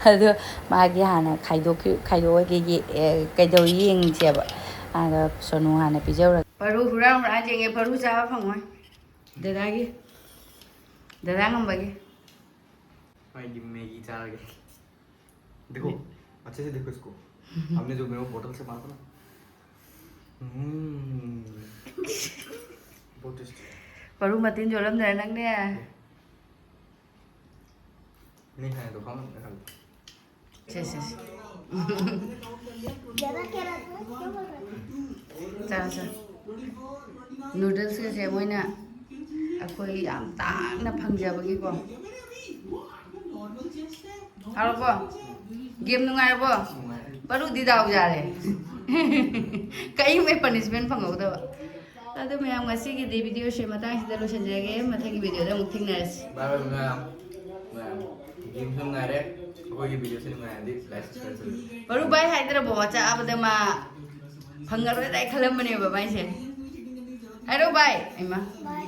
ꯑꯗꯣ ꯃꯥꯒꯤ ꯍꯥꯟꯅ ꯈꯥꯏꯗꯣꯛꯈꯤ-, ꯈꯥꯏꯗꯣꯛꯑꯒꯦ, ꯌꯦ-, ꯑꯦ, ꯀꯩꯗꯧꯔꯤ ꯌꯦꯡꯁꯦꯕ꯫ ꯑꯗ ꯁꯣꯅꯨ ꯍꯥꯟꯅ ꯄꯤꯖꯧꯔꯒꯦ꯫ ꯄꯔꯨ ꯍꯨꯔꯥꯟ ꯍꯨꯔꯥꯟ ꯌꯦꯡꯉꯦ, ꯄꯔꯨ ꯆꯥꯕ ꯐꯪꯉꯣꯏ꯫ ꯗꯗꯥꯒꯤ, ꯗꯗꯥ ꯉꯝꯕꯒꯤ꯫ ꯃꯥꯒꯤ ꯃꯦꯒꯤ ꯆꯥꯔꯒꯦ꯫ देखो, अच्छे से देखो इसको। हमने जो मेरे को बोतल से मारा था ना, ꯎꯝ. ꯕꯣꯇꯤꯁ. ꯃꯔꯨ ꯃꯇꯤꯟ ꯌꯣꯜꯂꯝꯗ꯭ꯔꯦ ꯅꯪꯅꯦ꯫ ꯃꯤ ꯍꯥꯏꯗꯣ ꯈꯪꯉꯝꯗ꯭ꯔꯦ ꯈꯪꯗꯦ. ꯁꯦ ꯁꯦ ꯁꯦ꯫ ज़्यादा कह रहा था, क्यों बोल रहा था? ꯆꯥ ꯆꯥ꯫ ꯅꯨꯗꯜꯁꯀꯁꯦ ꯃꯣꯏꯅ ꯑꯩꯈꯣꯏ ꯌꯥꯝ ꯇꯥꯡꯅ ꯐꯪꯖꯕꯒꯤꯀꯣ꯫ ꯍꯥꯎꯔꯕꯣ? ꯒꯦꯝ ꯅꯨꯡꯉꯥꯏꯔꯕꯣ? ꯄꯔꯨꯗꯤ ꯗꯥꯎ ꯌꯥꯔꯦ꯫ ꯀꯔꯤꯒꯨꯝꯕ ꯄꯅꯤꯁꯃꯦꯟ ꯐꯪꯍꯧꯗꯕ꯫ ꯑꯗꯨ ꯃꯌꯥꯝ, ꯉꯁꯤꯒꯤꯗꯤ ꯚꯤꯗꯤꯑꯣꯁꯦ ꯃꯇꯥꯡꯁꯤꯗ ꯂꯣꯏꯁꯤꯟꯖꯔꯒꯦ꯫ ꯃꯊꯪꯒꯤ ꯚꯤꯗꯤꯑꯣꯗ ꯑꯃꯨꯛ ꯊꯦꯡꯅꯔꯁꯤ꯫ ꯕꯥꯏ ꯕꯥꯏ ꯃꯌꯥꯝ. ꯃꯌꯥꯝ. ꯒꯦꯝꯁꯨ ꯅꯨꯡꯉꯥꯏꯔꯦ, ꯑꯩꯈꯣꯏꯒꯤ ꯚꯤꯗꯤꯑꯣꯁꯦ ꯅꯨꯡꯉꯥꯏꯔꯗꯤ ꯂꯥꯏꯛ ꯁꯕꯁꯀ꯭ꯔꯥꯏꯕ ꯇꯧꯕꯤꯌꯨ. ꯄꯔꯨ ꯚꯥꯏ ꯍꯥꯏꯗ꯭ꯔꯕꯣ? ꯋꯥꯆꯥꯕꯗ ꯃꯥ ꯐꯪꯉꯔꯣꯏꯗ꯭ꯔꯥ ꯍꯥꯏ ꯈꯜꯂꯝꯕꯅꯦꯕ ꯃꯥꯏꯁꯦ꯫ ꯍꯥꯏꯔꯣ ꯚꯥꯏ꯫ ꯏꯃꯥ꯫ बाय.